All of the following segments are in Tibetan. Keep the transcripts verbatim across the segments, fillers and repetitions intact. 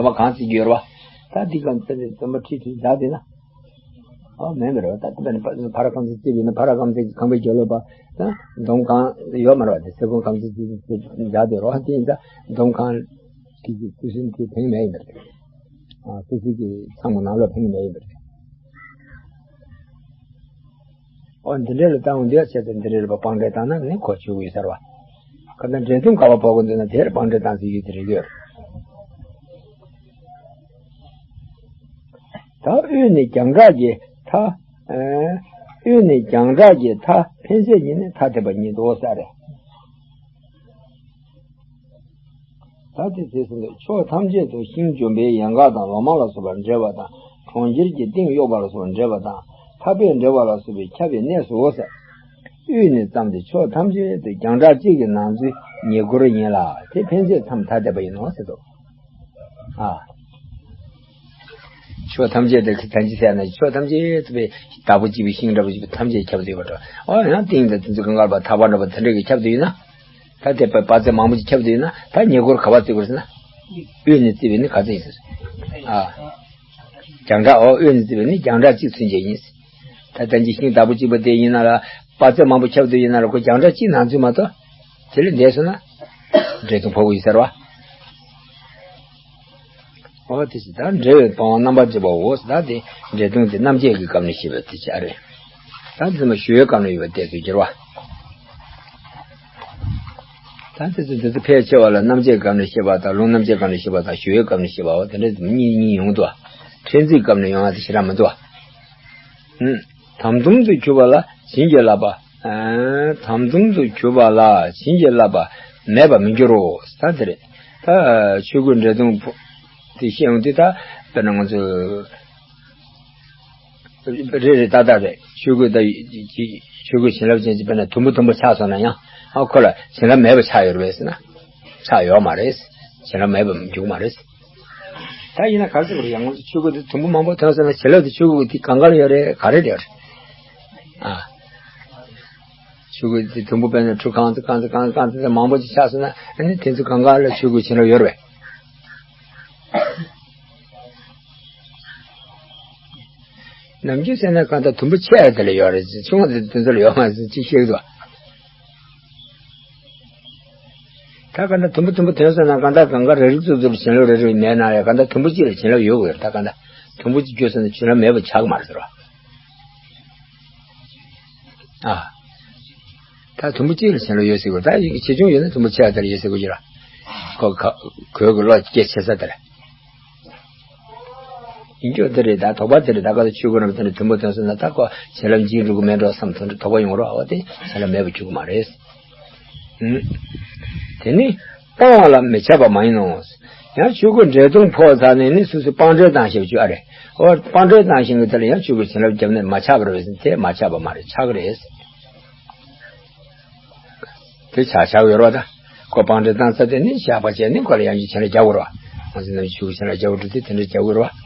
བ་གང་བརྩི་རྒྱུ་ཡོད་རེད་བ། ད་འདི་གང་བརྩི་ནས་བཙོན་པ་ཁྲིད་ཁྲིད་བཞག་བསྡད་ན། ཨོ་མེད་མེད་རེད་བ། ད་ལྟ་ནས་ཕ་ཕ་ར་རྐང་བཙུགས་བརྩིས་པ་ཡིན་ན། ཕ་ར་རྐང་བཙུགས་ཀྱི་ཁང་པའི་རྒྱབ་ལོགས་པ་ད་འདོམ་གང་ཡོད་མ་རེད་བ། དེ་སེ་གོང་རྐང་བཙུགས་བརྩིས་བཞག་བསྡད་རེད་བ། དེ་ཡིན་ཙང་འདོམ་གང་གི་ཀི་སི་ཀི་སི་དེ་ཕན་མེད་ཡིན་པ་རེད། ཨ་ཀི་སི་ཀི་ཚང་མ་ནང་ལོགས་ཕན་མེད་ཡིན་པ་རེད། ཨོ་འདི་འདྲ་ལ་བཏང་འདི་ཡ་བྱས་ཏེ་འདི་འདྲ་ལ་དཔང་འདྲེན་བཏང་ན་ནི་གོ་ཆོད་ཀྱི་ཡོད་ས་རེད་བ། ག་ད་འདྲེ་དོན་ག་བ་ཕོག་གི་འདུག་ན་དེར་དཔང་འདྲེན་བཏང་ཟེར་རྒྱུ་དེ་རེད་ཡོད། ད་དབུས་ནས་རྒྱང་གྲགས་ཀྱི་མཐའ། ཨ་དབུས་ནས་རྒྱང་གྲགས་ཀྱི་མཐའ་འཕེན་བྱེད་ཉིད་ནི་ཐ་དད་པ་ཉིད་དོ་ས་རེད། ད་དེ་ཚེ་ཟིན་ཏེ་ཕྱོགས་ཐམས་ཅད་དུ་ཤིང་ལྗོན་པའི་ཡན་གར་དང་ལོ་མ་ལ་སོགས་པར་འབྲེལ་བ་དང་། གྲོང་ཁྱེར་གྱི་སྟེང་གཡོགས་པ་ལ་སོགས་པར་འབྲེལ་བ་དང་། འཐབ་པས་འབྲེལ་བ་ལ་སོགས་པས་ཁྱབ་པའི་གནས་སུ་ཟེར། དབུས་ནས་བརྩམས་ཏེ་ཕྱོགས་ཐམས་ཅད་དུ་རྒྱང་གྲགས་གཅིག་གི་ནང་ཚུད་ཉེ་འཁོར་ཡིན་ལ། དེ་ཕན་ཚུན་མཚམས་ཐ་དད་པ་ཡིན་ནོ་ཟེར་དོ། ཨ། ཕྱོགས་ཐམས་ཅད་དུ་གི་ཐམས་ཅད་ཟེར་ན་ཕྱོགས་ཐམས་ཅད་དུ་བའི་བདག་པོ་གཅིག་པའི་ཤིང་འདྲ་པོ་གཅིག་པའི་ཐམས་ཅད་ཁྱབ་བསྡད་པ་འདྲ། ཨོ་ཡང་སྟེང་དུ་དེ་ཚོ་གང་ག་པ་ཐག་པ་འདྲ་པོ་དེ་འདྲ་གི་ཁྱབ་བསྡད་ཡིན་ན། ད་དེ་པ་པ་ཚེ་མང་པོ་ཅིག་ཁྱབ་བསྡད་ཡིན་ན་ད་ཉེ་འཁོར་ག་པ་བརྩི་དགོས་ཟེར་ན། དབུས་ནས་བརྩིས་པས་ནི་ག་ཚོད་ཡིན་ཟེར། ཨ། རྒྱང་གྲགས་ཨོ་དབུས་ནས་བརྩིས་པས་ནི་རྒྱང་གྲགས་གཅིག་ཚུན་ཆད་ཡིན། ད་ལྟ་འདི་ཤིང་བདག་པོ་གཅིག་པ་དེ་ཡིན་ན་ལ་པ་ཚེ་མང་པོ་ཁྱབ་བསྡད་ཡིན་ན་ལ་ཁོ་རྒྱང་གྲགས་གཅིག་ནང་ཚུད་མ་གཏོགས་དེ་ལས་འདས་སོང་ན་འདྲེ་དོན་ཕོག་གི་ཡོད་ས་རེད་བ། འོ་དེ་ཅི་ད་འབྲེལ་བའི་སྤང་བ་རྣམ་པར་འབྱེད་པའོ། ད་དེ་འབྲེལ་དོན་དེ་རྣམ་འབྱེད་ཀྱི་སྐབས་ནས་བཤད་པ་དེ་ཅི་ཨ་རེད། ད་འཛིན་པ་ཞུ་བའི་སྐབས་ནས་ཡོད་པ་དེ་ཚོ་སྦྱར་བ། ད་དེ་ཚོ་འདི་ཚོ་ཕལ་ཆེ་བ་ལ་རྣམ་འབྱེད་སྐབས་ནས་བཤད་པ་དང་ལུང་རྣམ་འབྱེད་སྐབས་ནས་བཤད་པ་དང་ཞུ་བའི་སྐབས་ནས་བཤད་པའོ། དེ་འདྲ་གཉིས་གཉིས་ཡོང་འདུག་ཕྲན་ཚེགས་སྐབས་ནས་ཡོང་བ་དེ་ཞེ་དྲག་མི་འདུག་ཨུམ། དམ་དུམ་དུ་གྱུར་པ་ལ་བྱིན་གྱིས་བརླབས་པ། ཨ་དམ་དུམ་དུ་གྱུར་པ་ལ་བྱིན་གྱིས་བརླབས་པ་མེད་པར་མི་འགྱུར་རོ། ད་དེ་རེད། ད་ཆོས་སྐུ་འབྲེལ་དོན་ཕོ་དེ་བཤད་ཡོང་དུས་ད་དཔེར་ན་ང་ཚོ་རེ་རེ་ཏག་ཏག་རེད། ཆོས་སྐུ་ད་ཆོས་སྐུ་བྱིན་རླབས་ཅན་གྱི་དཔེར་ན་དུམ་བུ་དུམ་བུ་ཆགས་སོང་ན་ཡང་ཨ་ཁོ་ལ་བྱིན་རླབས་མེད་པ་ཆགས་ཡོད་རེད་ཟེར་ན། ཆགས་ཡོད་མ་རེད། བྱིན་རླབས་མེད་པ་འགྱུར་མ་རེད། ད་ཡིན་ན་ག་རེ་ཟེར་དགོས་རེད། ཡང་ཆོས་སྐུ་དེ་དུམ་བུ་མང་པོ་ཐོན་སོང་ན་བྱིན་རླབས་དེ་ཆོས་སྐུ་དེ་གང་ག་ལ་ཡོད་རེད། ག་རེ་རེད། ཨ། ཆོས་སྐུ་དེ་དུམ་བུ་དཔེར་ན་ཁྲུ་གང་ཙི་གང་ཙི་གང་ཙི་གང་ཙི་མང་པོ་ཅིག་ཆགས་སོང་ན་ཨ་ནི་དེ་ཚོ་གང་ག་ལ་ཆོས་སྐུ་བྱིན་རླབས་ཡོད་རེད། ནམ་རྒྱུན་ཟེར་ན་གང་ལྟར་དུམ་བུ་ཆེ་བ་དེ་ལ་ཡོད་རེད། ཆུང་བ་དེ་དེ་ཚོ་ལ་ཡོད་མ་རེད་ཅིག་བཤད་ཀྱི་འདུག་ད་ག་འདྲ་དུམ་བུ་དུམ་བུ་ཐོན་སོང་ན་ག་འདྲ་གང་ག་རེ་རེ་ཙུར་ཙུར་བྱིན་རླབས་རེ་རེ་མེད་ན་ཡང་ག་འདྲ་དུམ་བུ་གཅིག་ལ་བྱིན་རླབས་ཡོད་དགོས་རེད། ད་ག་འདྲ་དུམ་བུ་གཅིག་བརྗོད་སོང་ན་བྱིན་རླབས་མེད་པ་ཆགས་ཀྱི་མ་རེད་ཟེར་བ། ཨ། ད་དུམ་བུ་གཅིག་ལ་བྱིན་རླབས་ཡོད་ཟེར་དགོས། ད་ཡི་གེ་ཆེ་ཆུང་ཡོད་ན་དུམ་བུ་ཆེ་བ་དེ་ལ་ཡོད་ཟེར་དགོས་ཀྱི་རེད། ཁོ་ཁ་གོས་ཀྱི་བློ་སྐྱེ་ཆེ་ས་དེ་ལ། ཡིན་རྒྱུ་དེ་རེད། ད་དོགས་པ་དེ་རེད། ད་ག་ཚོད་ཆོས་སྐུ་རྣམས་དེ་འདྲ་དུམ་བུ་ཐོན་སོང་ན་ད་ཁོ་བྱིན་རླབས་འཇིག་འགྲོ་གི་མེད་འགྲོ་བསམ་དོན་དུ་དོགས་པ་ཡོང་རོགས། འོ་དེ་བྱིན་རླབས་མེད་པར་འགྱུར་གི་མ་རེད། ཨུམ། དེ་ནི་སྤང་བ་ལ་མི་ཆགས་པ་མ་ཡིན་ནོ། ཡང་ཆོས་སྐུ་འབྲེལ་དོན་ཕོག་ཚར་ནས་ནི་སོ་སོས་སྤང་འབྲེལ་བཏང་ཤེས་བཅུག་ཨ་རེད། འོ་སྤང་འབྲེལ་བཏང་ཤེས་ཀྱི་དེ་ལ་ཡང་ཆོས་སྐུ་བྱིན་རླབས་བརྒྱབ་ནས་མ་ཆགས་པ་རེད་ཟེར་ན་དེ་མ་ཆགས་པ་མ་རེད། ཆགས་ཀྱི་རེད། དེ་ཆགས་ཆགས་ཡོད་རེད་བ། ད་ཁོ་སྤང་འབྲེལ་བཏང་ཚར་དེ་ནི་བཤགས་པ་བྱས་ནས་ཁོ་ལ་ཡང་བསྐྱར་བྱིན་རླབས་རྒྱག་དགོས་རེད་བ། ང་ཚོ་ནམ་ཆོས་སྐུ་བྱིན་རླབས་རྒྱག་དགོས་འདུག་དེ་དེ་འདྲ་རྒྱག་དགོས་རེད་བ།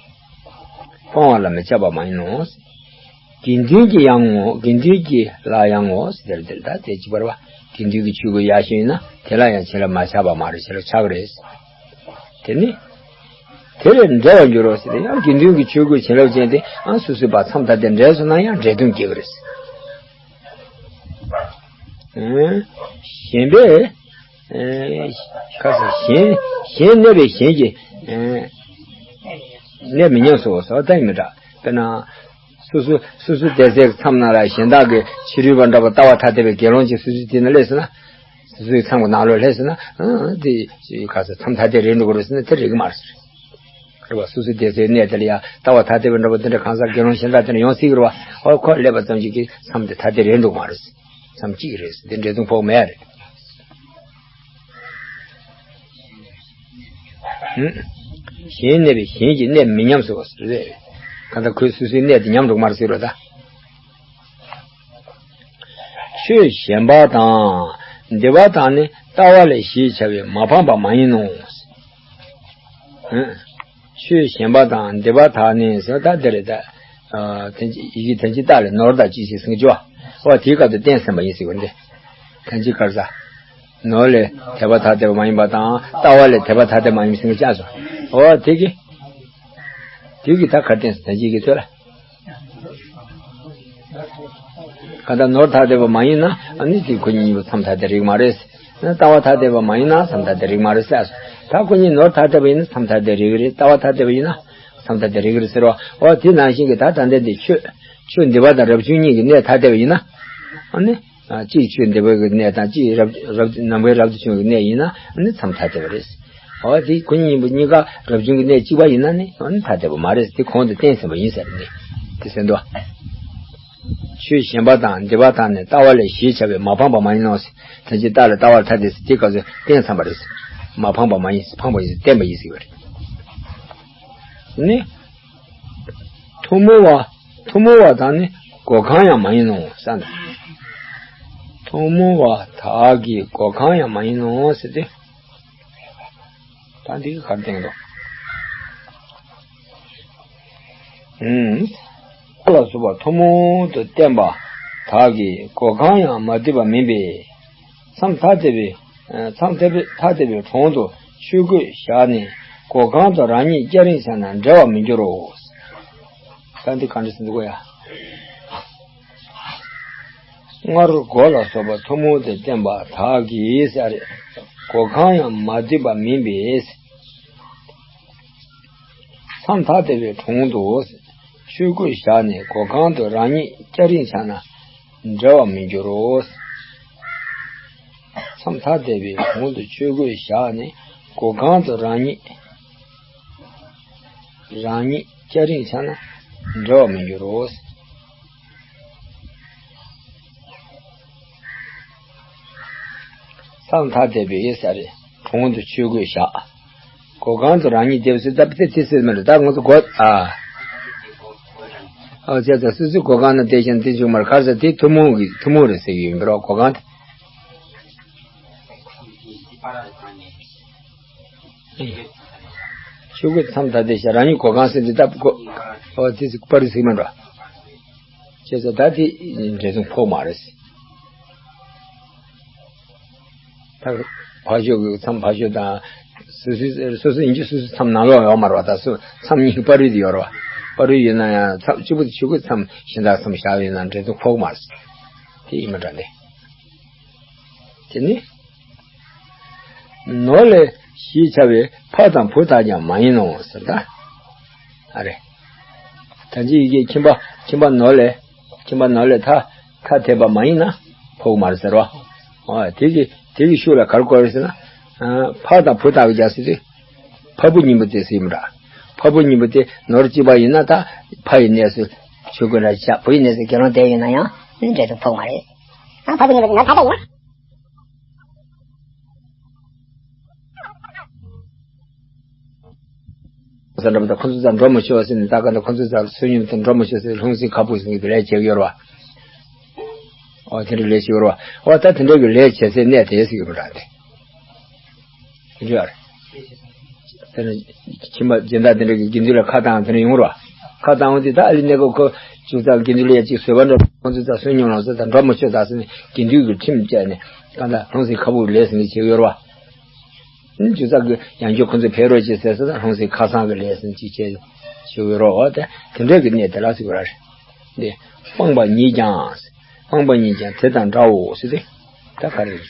སྤང་བ་ལ་མི་ཆགས་པ་མ་ཡིན་ནོ། དགེ་འདུན་གྱི་ཡང་ངོ་། དགེ་འདུན་གྱི་ལ་ཡང་ངོ་། དེར་དེར་ད་དེ་གཅིག་པ་རེད་བ། དགེ་འདུན་གྱི་ཆོས་སྐུ་ཡག་ཤོས་ཡིན་ན་དེ་ལ་ཡང་བྱིན་རླབས་མ་ཆགས་པ་མ་རེད། བྱིན་རླབས་ཆགས་ཀྱི་རེད། དེ་ནི། དེ་ལས་འབྲེལ་བར་འགྱུར་རོ་ཟེར་ཏེ་ཡང་དགེ་འདུན་གྱི་ཆོས་སྐུ་བྱིན་རླབས་ཅན་དེ་ཨང་སོ་སོའི་བར་མཚམས་ཐ་དད་འབྲེལ་སོང་ན་ཡང་འབྲེལ་དོན་སྐྱེ་གི་རེད། ཨང་གཞན་པས། ཨེ་ཁ་ས་གཞན་གཞན་གནས་པའི་གཞན་གྱི་ཨེ་གནས་མི་མཉམ་སོ་སོ་ལྟ་ཡི་མི་འདྲ། དཔེར་ན། སོ་སོ་སོ་སོའི་བསྡད་སའི་མཚམས་ནང་ལ་གཞན་དག་གི་ཕྱི་རོལ་པ་འདྲ་པོ་ལྟ་བ་ཐ་དད་པའི་དགེ་སློང་ཅིག་སོ་སོའི་དེ་ན་སླེབས་སོང་ན། སོ་སོའི་མཚམས་ཀྱི་ནང་ལོགས་སླེབས་སོང་ན། ཨང་དེ་ཁ་ས་མཚམས་ཐ་དད་རེད་འགྲོ་གི་རེད་ཟེར་ན་དེ་རེད་གི་མ་རེད། རེད་བ། སོ་སོའི་བསྡད་སའི་གནས་དེ་ལ་ཡང་ལྟ་བ་ཐ་དད་པའི་འདྲ་པོ་དེ་འདྲ་གང་ཟག་དགེ་སློང་གཞན་དག་དེ་འདྲ་ཡོང་སྲིད་ཀྱི་རེད་བ། ཨོ་ཁོ་སླེབས་པ་ཙམ་ཅིག་གིས་མཚམས་དེ་ཐ་དད་རེད་འགྲོ་གི་མ་རེད། མཚམས་གཅིག་རེད། དེ་འབྲེལ་དོན་ཕོག་མེད་རེད། ཨུམ། གཞན་གནས་པའི་གཞན་གྱི་གནས་མི་མཉམ་ཟེར་བ་རེད། གང་ལྟར་ཁོས་སོ་སོའི་གནས་དེ་མཉམ་འགྲོ་གི་མ་རེད་ཟེར་རོ་ད། ཆོས་གཞན་པ་དང་འདི་པ་དག་ནི་ལྟ་བ་ལས་ཞེས་བྱ་བས་མ་འཕངས་པ་མ་ཡིན་ནོ། ཨུམ། ཆོས་གཞན་པ་དང་འདི་པ་དག་ནི་ཟེར་ད་འདི་རེད་ད། ཨ་དོན་སྤྱི་ཡི་གེ་དོན་སྤྱི་རྟགས་ལས་ནོར་དང་ཅི་ཞིག་སེང་ཅོ། འོ་དེའི་སྐབས་སུ་བསྟན་ཟིན་པ་ཡིན་ཟེར་བ་འདི། དོན་སྤྱི་ག་རེ་ཟ། ནོར་ལས་དད་པ་ཐ་དད་པ་མ་ཡིན་པ་དང་ལྟ་བ་ལས་དད་པ་ཐ་དད་མ་ཡིན་པའི་སེང་ཅོ་སོ། འོ་དེ་གི། དེ་གི་ད་ག་བསྟན་ཟེར་ན་ཡིག་གི་ཚོད་ལ། ག་ད་ནོར་ཐ་དད་པ་མ་ཡིན་ན་ཨ་ནི་དེ་ཁོ་གཉིས་གཉིས་པོ་མཚམས་ཐ་དད་རིགས་མ་རེད། ལྟ་བ་ཐ་དད་པ་མ་ཡིན་ན་མཚམས་ཐ་དད་རིགས་མ་རེད་ཟེར། ད་ཁོ་གཉིས་ནོར་ཐ་དད་པ་ཡིན་ན་མཚམས་ཐ་དད་རིགས་རེད། ལྟ་བ་ཐ་དད་པ་ཡིན་ན་མཚམས་ཐ་དད་རིགས་རེད་ཟེར་བ། འོ་དེ་ནང་བཞིན་གི་ད་ད་ལྟ་འདི་ཆོས་ཆོས་འདི་པ་དང་རབ་བྱུང་གཉིས་ཀྱི་གནས་ཐ་དད་པ་ཡིན་ན་ཨ་ནི། ཨ། གཅིག་ཆོས་འདི་པའི་གི་གནས་དང་གཅིག་རབ་རབ་ནམ་མཁའི་རབ་ཏུ་བྱུང་གི་གནས་ཡིན་ན་ཨ་ནི་མཚམས་ཐ་དད་པ་རེད། འོ་དེ་ཁོ་གཉིས་གཉིས་པོ་གཉིས་ཀ་རབ་བྱུང་གི་གནས་གཅིག་པ་ཡིན་ན་ནི་ཨ་ནི་ཐ་དད་པ་མ་རེད། དེ་གོང་དུ་བསྟན་ཟིན་པ་ཡིན་ཟེར་ནས་དེ་ཟེར་འདུག་ཆོས་གཞན་པ་དང་འདི་པ་དག་ནི་ལྟ་བ་ལས་ཞེས་བྱ་བས་མ་འཕངས་པ་མ་ཡིན་ནོ། ད་ཅི་ལྟ་ལ་ལྟ་བར་ཐ་དད་ཟེར་དེ་སྐབས་སུ་བསྟན་ཚར་བ་རེད། མ་འཕངས་པ་མ་ཡིན། འཕངས་པ་ཡིན་ཟེར་བསྟན་པ་ཡིན་ཟེར་བ་རེད། ནི། ཐུན་མོང་བ། ཐུན་མོང་བ་དག་ནི་གོ་གང་ཡང་མ་ཡིན་ནོ་ཟེར། ཐུན་མོང་བ་དག་གི་གོ་གང་ཡང་མ་ཡིན་ནོ་ཟེར་ཏེ། ད་འདི་གི་གར་བསྟན་འདུག་ཨུམ། ལ་སོགས་པ་ཐུན་མོང་དུ་བསྟན་པ་དག་གི་གོ་གང་ཡང་མ་བསྡུས་པ་མིན་པས། མཚམས་ཐ་དད་པའི། མཚམས་ཐ་དད་པའི་དྲུང་དུ་ཆོས་གོས་བཞག་ནས་གོ་གང་དུ་རང་ཉིད་སྐྱ་རེངས་བྱས་ན་འབྲལ་བར་མི་འགྱུར་རོ། ད་འདི་གང་འདྲ་ཟེར་འདུག་གོ་ཡ། སྔར་གོ་ལ་སོགས་པ་ཐུན་མོང་དུ་བསྟན་པ་དག་གིས་ཟེར། གོ་གང་ཡང་མ་བསྡུས་པ་མིན་པས། མཚམས་ཐ་དད་པའི་དྲུང་དུ་ཆོས་གོས་བཞག་ནས་གོ་གང་དུ་རང་ཉིད་སྐྱ་རེངས་བྱས་ན་འབྲལ་བར་མི་འགྱུར་རོ། མཚམས་ཐ་དད་པའི་དྲུང་དུ་ཆོས་གོས་བཞག་ནས་གོ་གང་དུ་རང་ཉིད་རང་ཉིད་སྐྱ་རེངས་བྱས་ན་འབྲལ་བར་མི་འགྱུར་རོ། མཚམས་ཐ་དད་པའི་ཟེར། དྲུང་དུ་ཆོས་གོས་བཞག་གོ་གང་དུ་རང་ཉིད་སྐྱ་རེངས་ཟེར། ད་དེ་དེ་ཟེར་མི་འདུག་ད་ང་ཚོ་གོ་ཨ། ཨ་ཅག་ད་སོ་སོའི་གོ་གང་ན་བལྟས་ཤིང་དེ་བྱུང་མར་གར་ཟེར། དེ་ཐུན་མོང་གི་ཐུན་མོང་རེད་ཟེར་གྱི་ཡོད་པ་རེད། གོ་གང་དེ། ཆོས་གོས་མཚམས་ཐ་དད་བཞག་རང་ཉིད་གོ་གང་ཟེར་འདི་ལྟ་གོ་ཨོ་དེ་ཚོ་པར་རིས་ཟེར་མི་འདུག་བྱས་ཙང་ད་དེ་འགྲེལ་ཚུལ་ཕོག་མ་རེད། ད་ཕར་ཕྱོགས་ཀྱི་མཚམས་ཕར་ཕྱོགས་དང་། སོ་སོའི་སོ་སོ་ཡིན་གྱི་སོ་སོའི་མཚམས་ནང་ལོགས་ཡོད་མ་རེད་པ། ད་སོ་མཚམས་གཉིས་པར་རིས་དེ་ཡོད་རེད་པ། པར་རིས་ཡོད་ན་ཡང་མཚམས་གཅིག་པུ་དེ་ཆོས་གོས་མཚམས་གཞན་དག་མཚམས་བཞག་ཡོད་ན་འགྲེལ་ཚུལ་ཕོག་མ་རེད། དེ་ཡིན་པ་འདྲ་འདི། དེ་ནི། ནོར་ལས་ཞེས་བྱ་བའི་ཕ་དང་བུ་དག་ཀྱང་མ་ཡིན་ནོ་ཟེར་ད། ཨ་རེ། ད་ཅི་ཡི་གེ་ཁྱིམ་པ་ཁྱིམ་པ་ནོར་ལས། ཁྱིམ་པ་ནོར་ལས་ཐ་ཐ་དད་པ་མ་ཡིན་ན་ཕོག་མ་རེད་ཟེར་བ། ཨ་དེ་གི་དེ་གི་ཤུགས་ལ་ག་རེ་གོ་རེད་ཟེར་ན། ཨ་ཕ་དང་བུ་དག་གི་རྒྱག་ཟེར་དུས། ཕ་བུ་གཉིས་པོ་དེ་ཟེར་མི་འདྲ། ཕ་བུ་གཉིས་པོ་དེ་ནོར་གཅིག་པ་ཡིན་ན་ད་ཕ་ཡི་གནས་སུ་ཆོས་གོས་འདྲ་བཞག་བུ་ཡི་གནས་སུ་དགེ་སློང་དེ་ཡིན་ན་ཡང་འགྲེལ་དུ་ཕོག་མ་རེད། ཨ་ཕ་བུ་གཉིས་པོ་དེ་ནོར་ཐ་དད་ཡིན་ན། ས་འགྲམ་དུ་ཁོ་ཚོ་རྩར་འགྲོ་མི་ཆོག་ཟེར་ནས། ད་ག་ནས་ཁོ་ཚོ་རྩར་བསོད་སྙོམས་དུ་འགྲོ་མི་ཆོག་ཟེར། ལྷུང་བཟེད་ཁ་སྦུབ་ཟེར་གྱི་ལས་བྱེད་ཀྱི་ཡོད་རེད་པ། ཨོ་དེ་འདྲའི་ལས་བྱེད་ཀྱི་ཡོད་རེད་པ། ཨོ་ད་དེ་འདྲའི་གི་ལས་བྱེད་སའི་གནས་དེ་ཟེར་གྱི་རེད་པ། དེ་འདྲ་རེད། དེ་ནས་ཁྱིམ་པ་སྦྱིན་བདག་དེ་འདྲ་གི་དགེ་འདུན་ལ་ཁ་བཏང་དེ་འདྲ་ཡོང་རེད་པ། ཁ་བཏང་འོང་དུས་ད་ཨ་ལི་གནས་སྐབས་ཁོ་ཅུང་ཙག་དགེ་འདུན་ལ་ཡ་གཅིག་བཟོད་པ་འདྲ། ཁོ་ཚོ་རྩར་བསོད་སྙོམས་ལ་སོང་ཙང་འགྲོ་མི་ཆོག་ད་ཟེར་ནས་དགེ་འདུན་གྱི་ཁྲིམས་བཅད་ནས་གང་ལྟར་ལྷུང་བཟེད་ཁ་སྦུབ་ལས་ཟེར་ནས་བྱེད་ཀྱི་ཡོད་རེད་པ། ཨུམ་ཇུ་ཚ་གི་ཡང་ཁྱོད་ཁོ་ཚོ་ཕེབས་རོགས་བྱེད་ཟེར་ཟེར་ན་ལྷུང་བཟེད་ཁ་སང་གི་ལས་ཟིན་ཅིག་བྱས་ཞུ་གི་རོགས། འོ་དེ་དེ་འདྲ་གི་གནས་དེ་ལ་ཟེར་གི་ར་རེད། འདི་སྤངས་པ་ཉིད་ཀྱང་། སྤངས་པ་ཉིད་ཀྱང་དེ་དང་འདྲའོ་ཟེར་ཏེ། ད་ག་རེ་རེད།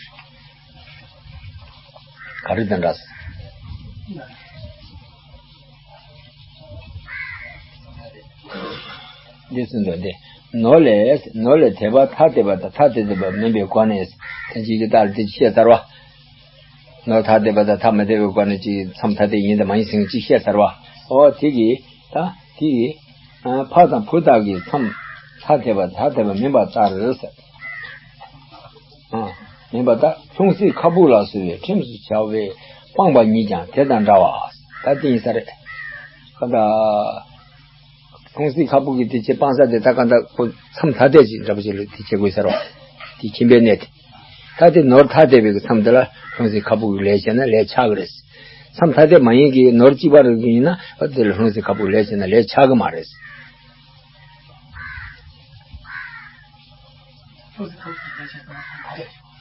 ག་རེ་དང་འདྲ་ཟེར། འདི་ཚུན་དུ་འདི། ནོར་ལས་ནོར་ལས་དད་པ་ཐ་དད་པ་དང་ཐ་དད་དད་པ་མིན་པའི་སྒོ་ནས་དོན་གཅིག་གི་ལྟར་འདི་བཤད་ཚར་བ། ནོར་ཐ་དད་པ་དང་ཐ་མི་དད་པའི་སྒོ་ནས་ཅིག་མཚམས་ཐ་དད་ཡིན་དང་མ་ཡིན་ཟེར་ཅིག་བཤད་ཚར་བ། ཨོ་དེ་གི་ད་དེ་གི་ཕ་དང་བུ་དག་གི་མཚམས་ཐ་དད་པ་ཐ་དད་པ་མིན་པ་ལྟར་ཟེར། ཨ་མིན་པ་ལྟར་ལྷུང་བཟེད་ཁ་སྦུབ་ལ་སོགས་པའི་ཁྲིམས་སུ་བྱ་བའི་སྤངས་པ་ཉིད་ཀྱང་དེ་དང་འདྲ་བ། ད་དེ་ཡིན་ས་རེད། ཁ་ད། ལྷུང་བཟེད་ཁ་སྦུབ་ཀྱི་དེ་བྱེད་སྤང་ས་དེ་ད་ག་འདྲ་ཁོ་མཚམས་ཐ་དད་ཅིག་འདྲ་པོ་ཅིག་ལ་དེ་བྱེད་དགོས་ཟེར་བ། དེ་ཁྱིམ་པའི་གནས་དེ། ད་དེ་ནོར་ཐ་དད་པའི་གི་མཚམས་དེ་ལ་ལྷུང་བཟེད་ཁ་སྦུབ་ཀྱི་ལས་བྱས་ན་ལས་ཆགས་ཀྱི་རེད། མཚམས་ཐ་དད་མ་ཡིན་གྱི་ནོར་གཅིག་པ་རེ་གི་ཡིན་ན་ཨ་དེ་ལ་ལྷུང་བཟེད་ཁ་སྦུབ་ཀྱི་ལས་བྱས་ན་ལས་ཆགས་ཀྱི་མ་རེད།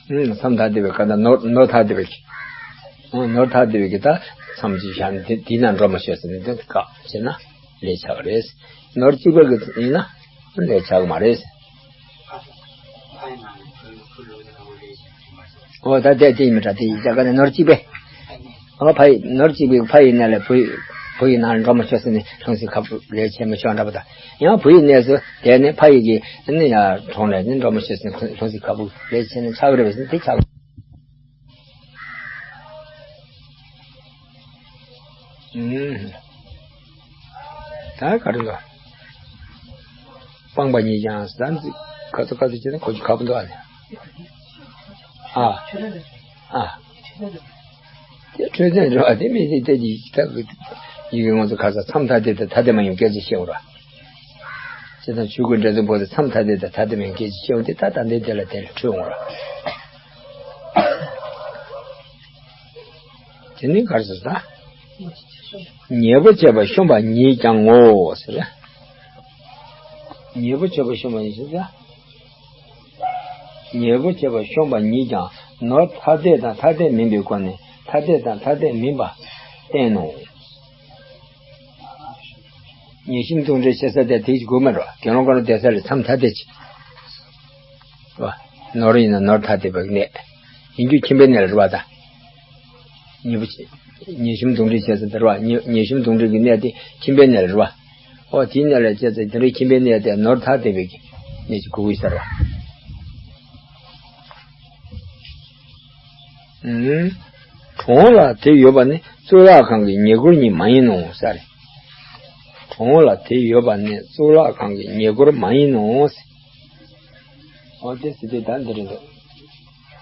ཨུམ་མཚམས་ཐ་དད་པའི་ག་ད་ནོར་ནོར་ཐ་དད་པའི་གི། ནོར་ཐ་དད་པའི་གི་ད་མཚམས་ཅིག་བཞག་ནས་དེ་དེའི་ནང་འགྲོ་མི་ཆོག་ཟེར་ནས་དེ་བཀག་བྱས་ན་ལས་ཆགས་རེད། ནོར་གཅིག་པའི་གི་ཡིན་ན་ལས་ཆགས་མ་རེད། ཨོ་ད་དེ་དེ་ཡིན་མི་འདྲ། དེ་ཡིན་ཆ་ག་ནས་ནོར་གཅིག་པས། ཨོ་ཕ་ཡི་ནོར་གཅིག་པའི་ཕ་ཡི་ནང་ལས་བུ་ཡི་བུ་ཡི་ནང་ལ་འགྲོ་མི་ཆོག་ཟེར་ནས་ལྷུང་བཟེད་ཁ་སྦུབ་ལས་བྱེད་མི་ཆོག་འདྲ་པོ་དང་། ཡང་བུ་ཡི་གནས་སུ་དེ་ནས་ཕ་ཡི་གི་ནི་ཡང་གྲོང་ལས་ནི་འགྲོ་མི་ཆོག་ཟེར་ནས་ལྷུང་བཟེད་ཁ་སྦུབ་ལས་བྱེད་ནས་ཆགས་རེད་པས་ཟེར་ནས་དེ་ཆགས། ཨུམ། ད་ག་རེ་ལ། སྤངས་པ་ཉིད་ཀྱང་ཟ་འཛི་ཁ་ཚ་ཁ་ཚ་བྱས་ན་ཁོ་ཆུ་ཁ་པོ་འདུག་ཨ་ནི། ཨ། ཨ། དེ་འཕྲོད་བསྟེན་རེད་བ། དེ་མི་དེ་དེ་ཡིག་ཐག་ཡིག་གི་ངོ་ཚོ་ཁ་ས་མཚམས་ཐ་དད་དང་ཐ་དད་མ་ཡིན་སྐད་ཆ་བཤད་འོང་ར། བྱས་ཙང་ཆོས་སྐུ་འདྲེན་བཙུན་པོ་དེ་མཚམས་ཐ་དད་དང་ཐ་དད་མ་ཡིན་སྐད་ཆ་བཤད་འོང་དེ་ད་ད་འདི་དེ་ལ་དེ་ལ་འཕྲོད་འོང་ར། དེ་ནི་ག་རེ་ཟེར་ད། ཉེ་པོ་བྱས་པ་ཤོམ་པ་ཉིད་ཀྱང་ངོ་ཟེར། ཉེ་པོ་བྱས་པ་ཤོམ་པ་ཉིད་ཟེར་ད། ཉེ་པོ་བྱས་པ་ཤོམ་པ་ཉིད་ཀྱང་ནོར་ཐ་དད་དང་ཐ་དད་མིན་པའི་སྒོ་ནས་ཐ་དད་དང་ཐ་དད་མིན་པ་བསྟན་ནོ། ཉེ་ཞིང་དུག་འདྲེ་བྱེད་ས་དེ་དེའི་སྒོ་མ་རེད་བ། དགེ་སློང་དཀོན་མཆོག་བསྡད་ས་ལས་མཚམས་ཐ་དད་ཅིག་རེད་བ། ནོར་ཡིན་ན་ནོར་ཐ་དད་པའི་གནས། ཡིན་རྒྱུ་ཁྱིམ་པའི་གནས་ལ་རེད་བ་ད། ཉེ་པོ་ཆེ། ཉེ་ཞིང་དུག་འདྲེ་བྱེད་ས་དེ་རེད་བ། ཉེ་ཉེ་ཞིང་དུག་འདྲེ་གི་གནས་དེ་ཁྱིམ་པའི་གནས་ལ་རེད་བ། ཨོ་དེའི་གནས་ལ་བྱས་ཚེ་དེ་འདྲའི་ཁྱིམ་པའི་གནས་དེ་ནོར་ཐ་དད་པའི་གི་གནས་ཅིག་དགོས་ཀྱི་ཟེར་བ། ཨུམ། གྲོང་ལ་དེ་ཡོད་པ་ནི་གཙུག་ལག་ཁང་གི་ཉེ་སྐོར་ཉིད་མ་ཡིན་ནོ་ཟེར། གྲོང་ལ་དེ་ཡོད་པ་ནི་གཙུག་ལག་ཁང་གི་ཉེ་སྐོར་མ་ཡིན་ནོ་ཟེར། འོ་དེ་ཟེར་དུས་ད་འདི་རེད་འདུག་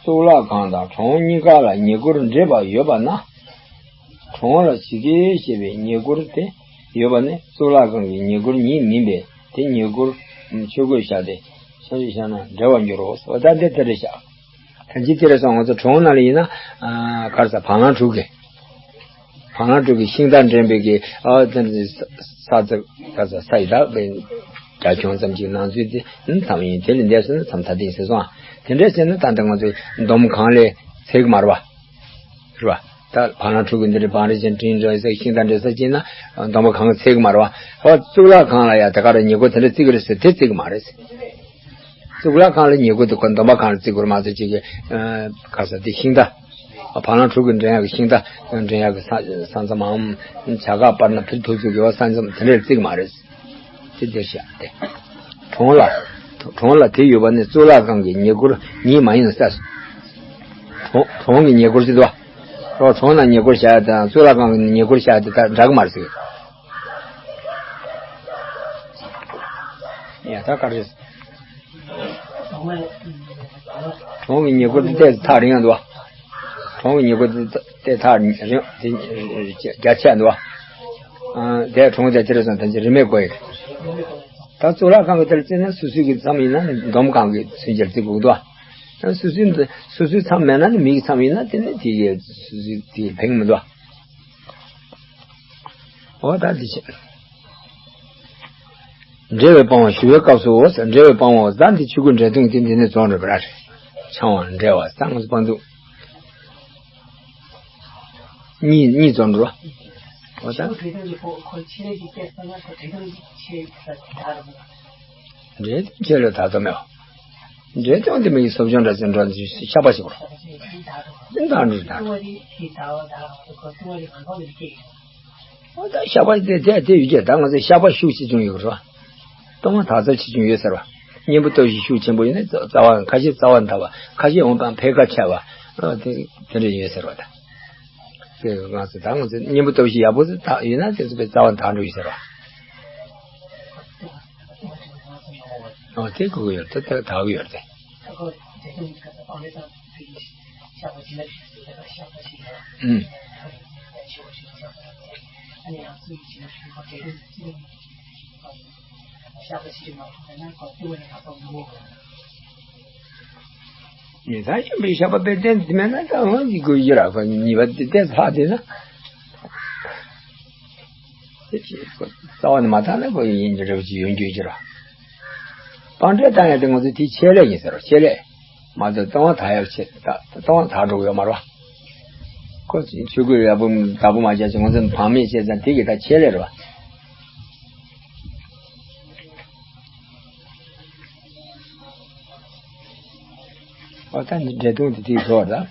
གཙུག་ལག་ཁང་དང་གྲོང་གཉིས་ཀ་ལ་ཉེ་སྐོར་འདྲེས་པ་ཡོད་པ་ན། གྲོང་ལ་ཇི་སྐད་བཤད་པའི་ཉེ་སྐོར་དེ་ཡོད་པ་ནི་གཙུག་ལག་ཁང་གི་ཉེ་སྐོར་ཉིད་མིན་པས་དེ་ཉེ་སྐོར་ཆོས་གོས་བཞག་སྟེ་བསམ་གཞིག་བཞག་ན་འབྲེལ་བར་འགྱུར་རོ། འོ་ད་འདི་དེ་རེད་བཞག་ད་ཅི་དེ་རེད་སོང་ང་ཚོ་གྲོང་ནང་ལ་ཡིན་ན་ག་རེ་ཟ་བ་ལང་ཕྲུག་གི་བ་ལང་ཕྲུག་གི་ཤིང་རྟ་འདྲེན་པའི་གི་ཨ་དེ་ས་ས་ས་ས་ཡི་དྭགས་པའི་རྒྱ་ཁྱོན་ཙམ་ཅིག་ནང་ཚུད་དེ་མཚམས་ཡིན། དེ་ལས་འདས་སོང་ན་མཚམས་ཐ་དད་ཡིན་ཟེར་སོང་ཨ། དེ་འདྲ་བྱས་ན་ད་ལྟ་ང་ཚོའི་འདོམ་གང་ལས་ཚད་གི་མ་རེད་བ། རེད་བ། ད་བ་ལང་ཕྲུག་གི་འདི་རེད་བང་རེ་ཅན་དྲིན་འགྲོ་ས་ཤིང་རྟ་འདྲེན་ས་ཅིག་ན་འདོམ་པ་གང་གི་ཚད་གི་མ་རེད་བ། ཨོ་གཙུག་ལག་ཁང་ལ་ཡ་ད་ག་རེ་ཉེ་སྐོར་དེ་འདྲ་བརྩི་གི་རེད་ཟེར་དེ་བརྩི་གི་མ་རེད། གཙུག་ལག་ཁང་ལ་ཉེ་སྐོར་དེ་ཁོ་འདོམ་པ་གང་ལ་བརྩི་དགོས་རེད་མ་གཏོགས་ཅིག་གི་ག་ས་དེ་ཤིང་རྟ། བ་ལང་ཕྲུག་གི་འདྲེན་ཡག་གི་ཤིང་རྟ་འདྲེན་ཡག་གི་ས་ས་མཚམས་མམ་བྱ་གག་སྤར་ན་ཕིལ་ཐུག་ཚུགས་ཀྱི་བ་ས་མཚམས་དེ་འདྲ་བརྩི་གི་མ་རེད། དེ་འདིར་བཞག་སྟེ། གྲོང་ལ། གྲོང་ལ་དེ་ཡོད་པ་ནི་གཙུག་ལག་ཁང་གི་ཉེ་སྐོར་ཉིད་མ་ཡིན་ཟེར། གྲོང་གྲོང་གི་ཉེ་སྐོར་ཅི་འདུག་བ། རོགས་གྲོང་ནང་ཉེ་སྐོར་བཞག་ཡ་དང་གཙུག་ལག་ཁང་གི་ཉེ་སྐོར་བཞག་ཡ་དེ་དག་འདྲ་གི་མ་རེད་ཟེར། ཡ་ད་ག་རེ་ཟེར། གྲོང་གི་ཉེ་སྐོར་དེ་ཏོག་ཙམ་ཐག་རིང་ཡ་འདུག་བ། གྲོང་གི་ཉེ་སྐོར་དེ་ཏོག་ཙམ་ཐག་རིང་དེ་རྒྱ་ཆེ་འདུག་བ། དེ་གྲོང་དེ་དེ་རེད་སོང་ད་ཅི་རིན་མེད་དགོས་ཡ། ད་གཙུག་ལག་ཁང་གི་དེར་བརྩིས་ན་སོ་སོའི་གི་མཚམས་ཡིན་ན་འདོམ་གང་གི་མཚོན་བྱེད་བརྩི་དགོས་འདུག་བ། སོ་སོའི་སོ་སོའི་མཚམས་མེད་ན་ནི་མི་གི་མཚམས་ཡིན་ན་དེ་ནི་དེ་གི་སོ་སོའི་དེ་ཕན་གི་མི་འདུག་བ། འོ་ད་འདི་བྱས། འབྲེལ་བའི་སྤང་བ་ཞུ་བའི་སྐབས་སུ་འོ་ཟེར། འབྲེལ་བའི་སྤང་བ་ཟླ་འདི་ཆོས་སྐུ་འབྲེལ་སྟོན་གྱི་འདི་ནས་རྫོགས་འགྲོ་བ་རེད། འཆང་བ་འབྲེལ་བ་ཟླ་ང་ཚོ་སྤང་འདུག་གཉིས་གཉིས་རྫོགས་འགྲོ། འོ་ད། འབྲེལ་སྟོན་ཆེད་ལས་ད་ཚོ་མེད་པ། འབྲེལ་སྟོན་དེ་མི་གི་སོབ་ཆུང་འདྲ་ཚོ་འགྲོ་ཤ་པ་ཞིག་གོ། ད་འགྲོ་ད། འོ་ད་ཤ་པ་དེ་དེ་དེ་ཡོད་ཀྱི་ད་ང་ཚོ་ཤ་པ་ཤུགས་ཆེ་ཆུང་ཡོད་རེད་བ། ལྟུང་བ་དག་ཚོད་ཆེ་ཆུང་ཡོད་ཟེར་བ། གཉེན་པོ་སྟོབས་ཤུགས་ཆེན་པོ་ཡིན་ན་རྩ་བ་ཁ་ཤས་རྩ་བ་འདར་བ་ཁ་ཤས་འོང་དང་ཕལ་ཁ་ཆེ་བ། དེ་དེ་འདྲ་ཡོད་ཟེར་བ་ད། དེ་ང་ཚོ་ད་ང་ཚོ་གཉེན་པོ་སྟོབས་ཤུགས་ཡག་པོ་ཡིན་ན་དེ་ཚོ་པའི་རྩ་བ་འདར་འགྲོ་ཡོད་ཟེར་བ། ཨོ་དེ་གོ་གི་ཡོད་དེ་དེ་དག་གི་ཡོད་དེ། ཨུམ། ཉེ་ས་ཡིན་པའི་ཤ་པ་པའི་རྟེན་དེ་མེད་ན་ད་འོང་གི་དགོས་ཡོད་ར་ཁོ་ཉེས་པ་དེ་ལྷག་དེ་ན། རྩ་བ་ནས་མ་དག་ན་ཁོ་ཡིན་གྱི་རེད་ཅེས་ཡོང་རྒྱུ་ཡོད་ཀྱི་ར། སྤང་འབྲེལ་བཏང་ཡ་དེ་ང་ཚོ་དེའི་ཆེད་ལས་ཡིན་ཟེར་རོ། ཆེད་ལས་མ་གཏོགས་ལྟུང་བ་དག་ཡག་ཆེད་ལྟུང་བ་དག་འགྲོ་གི་ཡོད་མ་རེད་བ། ཆོས་སྐུ་ཡག་པོ་བདག་པོ་མ་བྱས་ཅིག་ང་ཚོ་བག་མེད་བྱས་ཙང་དེ་གི་ད་ཆེད་ལས་རེད་བ། ཨོ་ད་འདི་འདྲེ་དུང་དེ་དེའི་བཟོ་བ་ད།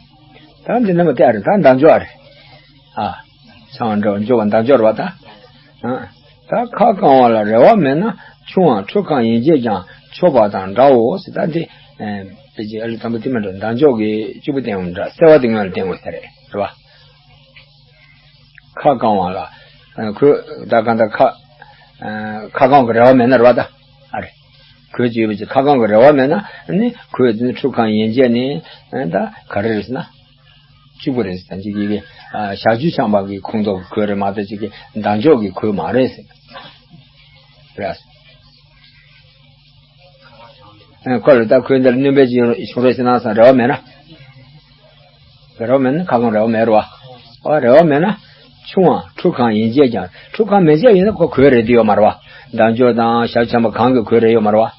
ད་འདི་ནི་མ་བལྟས་རེད། ད་མདའ་འཇོག་རེད། ཨ། ཚང་འགྲོ་འཇོག་པ་མདའ་འཇོག་རེད་བ་ད། ཨ། ད་ཁ་བསྐང་བ་ལ་རེ་བ་མེད་ན་ཆུའམ་ཁྲུས་ཁང་ཡན་ཆད་ཀྱང་མཆོད་པ་དང་འདྲའོ་ཟེར། ད་འདི་ཨེ་དཔེ་ཅིག་ཨ་ལུ་དང་པོ་དེ་མ་འགྲོ། མདའ་འཇོག་གི་གཅིག་པུ་བསྟན་འོང་འདྲ། གསལ་བ་དེ་སྔོན་ལ་བསྟན་དགོས་ས་རེད། རེད་བ། ཁ་བསྐང་བ་ལ། ཨ། ཁོས་ད་གང་ལྟར་ཁ། ཨ། ཁ་བསྐང་གི་རེ་བ་མེད་ན་རེད་བ་ད། ཨ་རེད། གོས་ཅི་ཡོད་པ་ཅིག་ཁ་བསྐང་གི་རེ་བ་མེད་ན་ནི་གོས་དེ་ནི་ཁྲུས་ཁང་ཡན་ཆད་ནི་ད་ག་རེ་རེད་ཟེར་ན། གཅིག་པ་རེད་ཟེར། ད་ཅིག་གིས་ཞག་བཅུ་འཁྱམས་པ་གི་ཁོངས་གཏོགས་ཀྱི་གོས་རེད་མ་གཏོགས་ཅིག་གི་མདའ་འཇོག་གི་གོས་མ་རེད་ཟེར། རེད། ཨ། ཁོ་ལ་ད་གོས་འདིར་སྣོན་པ་ཅིག་བྱུང་རོགས་ཞེས་གནང་བསམ་རེ་བ་མེད་ན། རེ་བ་མེད་ན་ཁ་བསྐང་རེ་བ་མེད་རེད་བ། ཨོ་རེ་བ་མེད་ན། ཆུའམ་ཁྲུས་ཁང་ཡན་ཆད་ཀྱང་། ཁྲུས་ཁང་མན་ཆད་ཡིན་ན་ཁོ་གོས་རེད་དེ་ཡོད་མ་རེད་བ། མདའ་འཇོག་དང་ཞག་བཅུ་འཁྱམས་པ་གང་གི་གོས་རེད་ཡོད་མ་རེད་བ།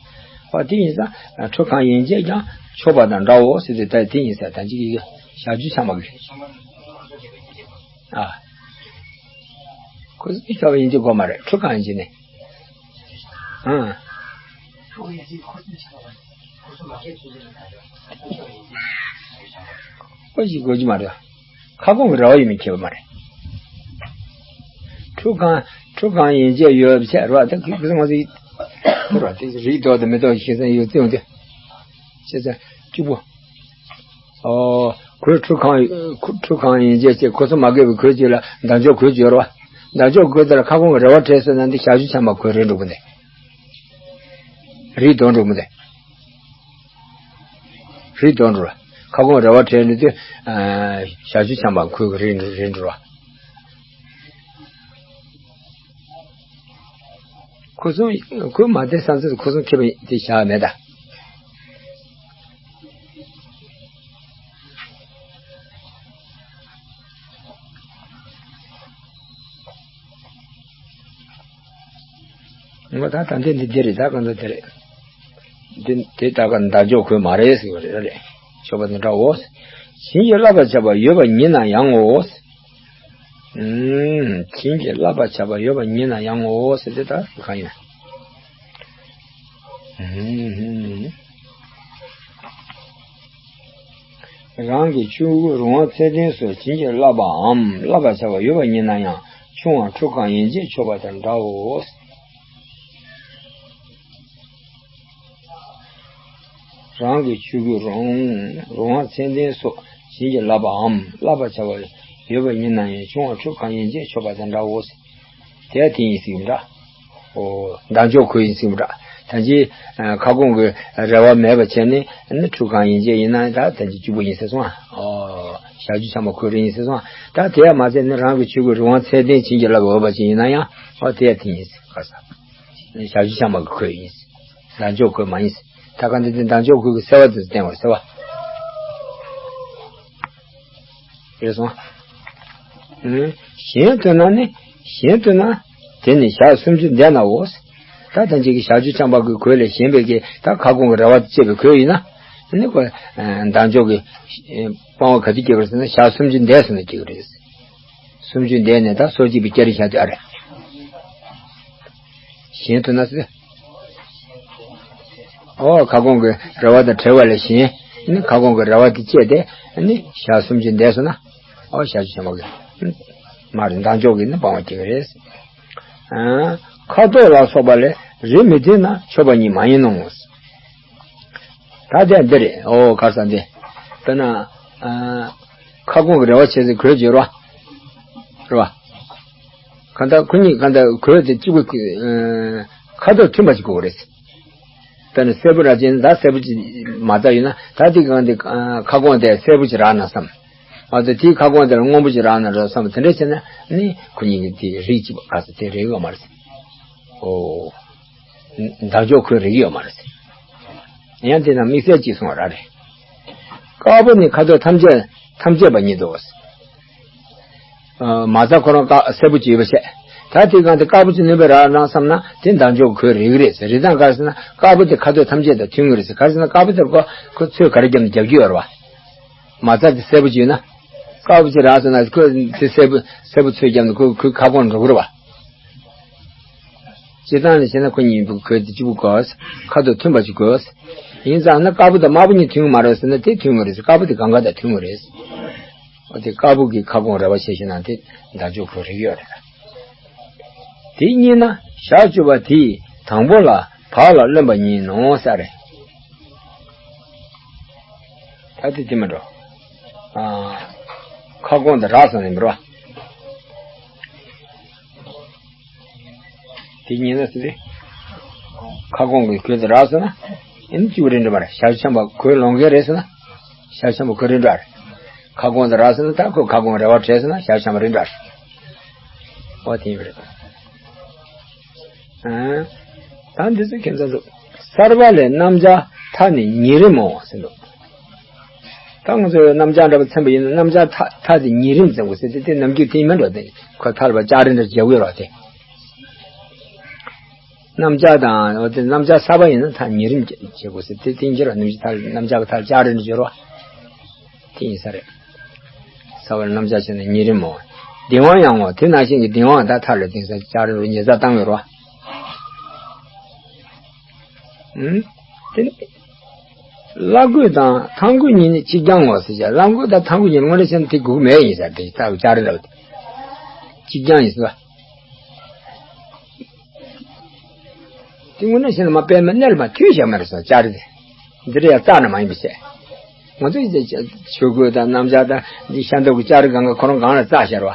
ཨོ་དེ་ཡིན་ཙང་ཁྲུས་ཁང་ཡན་ཆད་ཀྱང་མཆོད་པ་དང་འདྲའོ་ཟེར་དུས་ད་དེ་ཡིན་ས་ད་ཅིག་གི་ཞག་བཅུ་འཁྱམས་པ་གི། ཨ། ཁོ་ཚོ་ཁྲུས་ཁང་ཡན་ཆད་དགོས་མ་རེད། ཁྲུས་ཁང་ཡན་ཆད་ནས། ཨང་། ཁོ་ཞིག་དགོས་ཀྱི་མ་རེད། ཁ་སྐོང་གི་རེ་བ་ཡོད་མེད་ཁྱད་པར་མ་རེད། ཁྲུས་ཁང་། ཁྲུས་ཁང་ཡན་ཆད་ཡོད་བྱས་རེད་བ། ད་ཁོས་ང་ཚོ་ཡི་རེད་བ། དེ་རིགས་ལྡོག་དང་མི་ལྡོག་ཤེས་ས་ཡོད་ཚེ་འོང་དུས། བྱས་ཙང་གཅིག་པོ། ཨོ། གོས་ཁྲུས་ཁང་། ཁྲུས་ཁང་ཡན་ཆད་ཅེས་ཁོ་ཚོ་མ་གོས་པའི་གོས་ཅིག་ལ་མདའ་འཇོག་གོས་ཅིག་ཡོད་རེད་བ། མདའ་འཇོག་གོས་དེ་ལ་ཁ་སྐོང་གི་རེ་བ་བྲལ་སོང་ན་འདི་ཞག་བཅུ་འཁྱམས་པ་གོས་རེད་འགྲོ་གི་འདི། རིགས་ལྡོག་འགྲོ་གི་འདི། རིགས་ལྡོག་འགྲོ་ར། ཁ་སྐོང་རེ་བ་བྲལ་འགྲོ་དུས། ཨ། ཞག་བཅུ་འཁྱམས་པ་གོས་ཀྱི་རིགས་འགྲོ་ར། ཁོ་ཚོ་གོས་མ་བསྟན་ས་ཚོད་ཁོ་ཚོ་མཁས་པ་དེ་བཞག་མེད་ད། ངོ་ད་ད་འདི་འདི་འདི་རེད། ད་གང་འདི་འདི་རེད། འདི་འདི་ད་ག་མདའ་འཇོག་གོས་མ་རེད་ཟེར་བ་རེད། རེད། མཆོད་པ་དང་འདྲའོ། བྱིན་གྱིས་བརླབས་པར་བྱ་བ་ཡོད་པ་ཉིད་ན་ཡང་ངོ་། ཨུམ། བྱིན་གྱིས་བརླབས་པར་བྱ་བ་ཡོད་པ་ཉིད་ན་ཡང་ངོ་ཟེར་དེ་ད་གང་ཡིན། ཨུམ། རང་གི་ཆོས་སྐུ་རང་དབང་ཚད་ལྡན་སོགས་བྱིན་གྱིས་བརླབས་པའམ་བརླབ་པར་བྱ་བ་ཡོད་པ་ཉིད་ན་ཡང་ཆུའམ་ཁྲུས་ཁང་ཡན་ཆད་མཆོད་པ་དང་འདྲའོ། རང་གི་ཆོས་སྐུ་རང་། རང་དབང་ཚད་ལྡན་སོགས་བྱིན་གྱིས་བརླབས་པའམ་བརླབ་པར་བྱ་བ་ཡོད་པ་ཉིད་ན་ཡང་ཆུའམ་ཁྲུས་ཁང་ཡན་ཆད་མཆོད་པ་དང་འདྲའོ། དེ་དེ་ཡིན་སྲིད་འདྲ། ཨོ། མདའ་འཇོག་གོས་ཡིན་སྲིད་འདྲ། ད་ཅི། ཨ། ཁ་སྐོང་གི་རེ་བ་མེད་པ་བྱས་ནས་ནི་ཁྲུས་ཁང་ཡན་ཆད་ཡིན་ན་ད་ད་ཅི་གཅིག་པུ་ཡིན་ཟེར་སོང་ཨ། ཨོ། ཞག་བཅུ་འཁྱམས་པ་གོས་རེ་ཡིན་ཟེར་སོང་ཨ། ད་དེ་ཡང་མ་ཚད་ནི་རང་གི་ཆོས་སྐུ་རང་དབང་ཚད་ལྡན་བྱིན་གྱིས་བརླབས་པའི་འོས་པ་ཅིག་ཡིན་ན་ཡང་ཨོ་དེ་ཡང་དེ་ཡིན་ཟེར་ག་ས། ཞག་བཅུ་འཁྱམས་པ་གི་གོས་ཡིན་ཟེར། མདའ་འཇོག་གོས་མ་ཡིན་ཟེར། ད་ག་འདི་འདི་མདའ་འཇོག་གོས་ཀྱི་གསལ་བ་དེ་ཚོ་བསྟན་པར་གསལ་བ། རེད་སོང་། ཨུ། གཞན་དུ་ན་ནི། གཞན་དུ་ན། དེ་ནི་ཞག་སུམ་ཅུ་འདས་ནའོ། ད་ལྟ་ཅིག་གི་ཞག་བཅུ་འཁྱམས་པ་གི་གོས་ལས་གཞན་པའི་གི་ད་ཁ་སྐོང་གི་རེ་བ་བཅད་པའི་གོས་ཡིན་ན། ནི་ཁོ། ཨ། མདའ་འཇོག་གི། ཨ། སྤང་བ་ག་དུས་སྐྱེ་བར་ཟེར་ན་ཞག་སུམ་ཅུ་འདས་སོང་ན་སྐྱེ་གི་རེད། སུམ་ཅུ་འདས་ནས་ད་སོ་གཅིག་པའི་སྐྱ་རེངས་ཤར་དུས་ཨ་རེད། གཞན་དུ་ན་ཟེར། ཨོ་ཁ་སྐོང་གི་རེ་བ་དང་བྲལ་བ་ལས་གཞན་ནི་ཁ་སྐོང་གི་རེ་བ་དེ་བཅད་དེ་ནི་ཞག་སུམ་ཅུ་འདས་སོང་ན་ཨོ་ཞག་བཅུ་འཁྱམས་པ་གི་མ་རེད། མདའ་འཇོག་གི་ནི་སྤང་བ་སྐྱེ་གི་རེད། ཨ། ཁ་དོག་ལ་སོགས་པ་ལས་རིགས་མི་མཐུན་ན་མཆོད་པ་ཉིད་མ་ཡིན་ནོ། ད་དེ་འདི་རེད། ཨོ་ག་ས་འདི། དཔེར་ན། ཨ། ཁ་སྐོང་གི་རེ་བ་བྱས་ཚེ་གོས་བརྗོད་རོགས། རེད་བ། གང་ལྟར་ཁོ་གཉིས་གང་ལྟར་གོས་དེ་གཅིག་པུ། ཨ། ཁ་དོག་མཐུན་པ་ཞིག་དགོས་རེད། དཔེར་ན་སེར་པོ་རག་ཅན་ད་སེར་པོ་ཅིག་མ་རྩ་ཡོད་ན་ད་དེ་གང་དེ་ཁ་སྐོང་དེ་སེར་པོ་ཅིག་རག་ན་བསམ། ཨ་ད་དེའི་ཁ་སྐོང་དེ་ལ་སྔོན་པོ་ཅིག་རག་ན་རོགས་བསམ། དེ་འདྲ་བྱས་ན་ནི་ཁོ་གཉིས་ཀྱི་དེ་རིགས་གཅིག་པ་ག་ས་དེ་རེད་ཡོད་མ་རེད། ཨོ། མདའ་འཇོག་གོས་རེག་གི་ཡོད་མ་རེད། ཡང་དེ་ན་དམིགས་བསལ་གྱིས་གསུངས་པ་རེད། དཀར་པོ་ནི་ཁ་དོག་ཐམས་ཅད་ཐམས་ཅད་པ་ཉིད་དོ། ཨ། མ་རྩ་ཁོ་རང་དཀར་སེར་པོ་ཅིག་ཡོད་པ་བཤད། ད་དེ་གང་དེ་དཀར་པོ་ཅིག་ནོན་པའི་ར་རང་བསམ་ན་དེ་མདའ་འཇོག་གོས་རེག་གི་རེད་ཟེར། རེད་དང་ག་རེ་ཟེར་ན་དཀར་པོ་དེ་ཁ་དོག་ཐམས་ཅད་དང་མཐུན་གི་རེད་ཟེར། ག་རེ་ཟེར་ན་དཀར་པོ་དེར་ཁོ་ཁོ་ཚོས་ག་རེ་བརྒྱབ་ན་རྒྱབ་ཀྱི་ཡོད་རེད་བ། མ་རྩ་དེ་སེར་པོ་ཅིག་ཡོད་ན། དཀར་པོ་ཅིག་རག་སོང་ན་ཁོས་དེ་སེར་པོ་སེར་པོ་ཚོས་བརྒྱབ་ནས་ཁོ་ཁོའི་ཁ་སྐོང་འགྲོ་གི་རེད་བ། སྤྱིར་བཏང་ནས་བྱས་ན་ཁོ་གཉིས་པོ་གོས་དེ་གཅིག་པུ་གོས། ཁ་དོག་མཐུན་པ་ཅིག་གོས། ཡིན་ཙང་ན་དཀར་པོ་དང་དམར་པོ་གཉིས་མཐུན་གི་མ་རེད་ཟེར་ན་དེ་མཐུན་གི་རེད། དཀར་པོ་དེ་གང་ག་དང་མཐུན་གི་རེད། འོ་དེ་དཀར་པོ་གི་ཁ་སྐོང་རེ་བ་བྱེད་ཤེས་ན་དེ་མདའ་མཆོག་ཁོ་རིག་ཡོད་རེད། དེ་གཉིས་ན་ཞག་བཅུ་པ་དེའི་དང་པོ་ལ་བག་ལ་རློན་པ་ཉིད་ནོ་ས་རེད། ད་དེ་དེ་མི་འགྲོ། ཨ། ཁ་སྐོང་དེ་རག་སོང་ནས་མི་རོ། དེ་ཉིན་ལ་ཟེར་ཏེ། ཁ་སྐོང་གི་གོས་དེ་རག་སོང་ན། ཨེ་ནི་གཅིག་རེད་འགྲོ་མ་རེད། ཞག་ཆེན་པོ་གོས་ལོངས་མཁན་རེད་ཟེར་ན། ཞག་ཆེན་པོ་གོས་རེད་འགྲོ་རེད། ཁ་སྐོང་དེ་རག་སོང་ན་ད་ཁོས་ཁ་སྐོང་རེ་བ་བྲལ་སོང་ན་ཞག་ཆེན་པོ་རེད་འགྲོ་རེད། ཨོ་དེ་ཡིན་པ་རེད། ཨ། ད་འདི་ཚོ་ཁྱེད་ཚོ་གསར་པ་ལས་རྣམ་བྱང་མཐའ་ནི་ཉིད་རིམ་མོ་ཟེར་འདུག་ད་ང་ཚོས་རྣམ་བྱང་འདྲ་པོ་མཚོན་པ་ཡིན་ན་རྣམ་བྱང་མཐའ་མཐའ་དེ་ཉིད་རིམ་ཟེར་དགོས་ཟེར་ཏེ་དེ་ནམ་རྒྱུན་དེ་ཡིན་མིན་འགྲོ་དེ་ཁོ་མཐའ་ལ་བ་ལྕགས་རི་འདྲ་བརྒྱབ་ཡོད་རོགས་དེ། རྣམ་བྱང་དང་འོ་དེ་རྣམ་བྱང་གསར་པ་ཡིན་ན་མཐའ་ཉིད་རིམ་བྱེད་དགོས་ཟེར་ཏེ་དེ་འགྱུར་བ་ནམ་རྒྱུན་མཐའ་རྣམ་བྱང་གི་མཐའ་ལ་ལྕགས་རི་འདྲ་བརྒྱབ་རོགས། དེ་ཡིན་ས་རེད། གསར་པ་ལ་རྣམ་བྱང་བྱས་ན་ཉིད་རིམ་མོ། བདེན་དབང་ཡང་ངོ་དེ་ནང་བཞིན་གྱི་བདེན་དབང་ད་མཐའ་ལ་དེང་སང་ལྕགས་རི་རུ་ཉེས་རྩ་བཏང་ཡོད་རོགས། ཨུམ། དེ་ནི། བླ་གོས་དང་ཐང་གོས་གཉིས་ནི་གཅིག་རྐྱང་ངོ་ཟེར་བྱ། བླ་གོས་དང་ཐང་གོས་གཉིས་དངོས་གནས་བྱས་ན་དེ་དགོས་མེད་ཡིན་ཟེར། དེ་ལྟ་བུ་ལྕགས་རི་འདྲ་བ་དེ། གཅིག་རྐྱང་ཡིན་ཟེར་བ། དེ་དངོས་གནས་བྱས་ན་མ་དཔེ་མི་གནས་ལ་མ་མཐུན་བྱ་མ་རེད་ཟེར་ལྕགས་རི་དེ། འདི་རེད་ཡ་རྩ་ན་མ་ཡིན་པ་བྱས། ང་ཚོ་ཆོས་གོས་དང་རྣམ་བྱང་དང་འདི་ཤ་མདོག་གི་ལྕགས་རི་གང་ག་ཁོ་རང་གང་ལ་རྩ་ཤར་བ།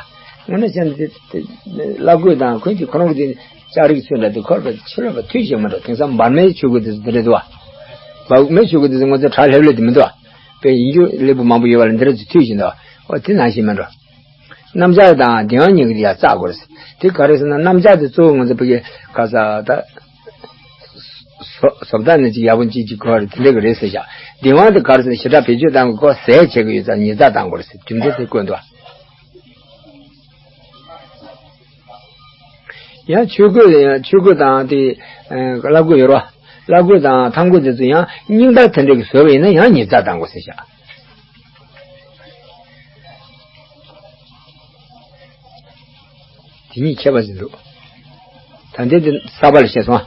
དངོས་གནས་བྱས་ན་དེ་བླ་གོས་དང་ཁོན་གྱི་ཁོ་རང་གི་དེ་ལྕགས་རི་གི་ཚུལ་འདྲ་དེ་ཁོར་བ་ཕྱི་ལོགས་པ་མཐུན་བྱེད་མ་འགྲོ། དེང་སང་འབར་མའི་ཆོས་གོས་དེ་ཚོ་དེ་རེད་འདུག་བ། འབར་མའི་ཆོས་གོས་དེ་ཚོ་ང་ཚོ་གྲ་ལྷེབ་ལྷེབ་དེ་མི་འདུག་བ། དཔེ་ཡིན་རྒྱུ་ལེགས་པོ་མང་པོ་ཡོད་པ་ལ་འདི་རེད་ཚོ་མཐུན་བྱེད་འདུག་བ། འོ་དེ་ནང་བཞིན་མ་འགྲོ། རྣམ་བྱང་དང་བདེན་དབང་གཉིས་ཀྱི་ཡ་རྩ་དགོས་རེད། དེ་ག་རེ་ཟེར་ན་རྣམ་བྱང་དེ་གཙོ་བོ་ང་ཚོ་བོད་ཀྱི་ག་ས་ད། བཟོ་བཟོ་ལྟ་ནས་ཅིག་ཡག་པོ་ཅིག་ཅིག་གོ་རེད་དེ་འདྲ་གི་རེད་ཟེར་བཞག་བདེན་དབང་དེ་ག་རེ་ཟེར་ན་ཞེ་དྲག་བེད་སྤྱོད་བཏང་གི་ཁོ་ཟས་བྱེད་ཀྱི་ཡོད་ཙང་ཉེས་རྩ་བཏང་དགོས་རེད་ཟེར་རྒྱུ་མཚན་དེ་བཀོད་འདུག་ཡང་ཆོས་གོས་ཡང་ཆོས་གོས་དང་དེ་བླ་གོས་ཡོད་རོ། བླ་གོས་དང་ཐང་གོས་དེ་ཚོ་ཡང་རྙིང་པ་དེ་འདྲ་གི་བཟོས་པ་ཡིན་ན་ཡང་ཉེས་རྩ་བཏང་དགོས་ཟེར་བཞག་དེ་གཉིས་ཁྱད་པར་ཟིན་འདུག་ད་ལྟའི་དེ་གསར་པ་ལ་བཤད་སོང་།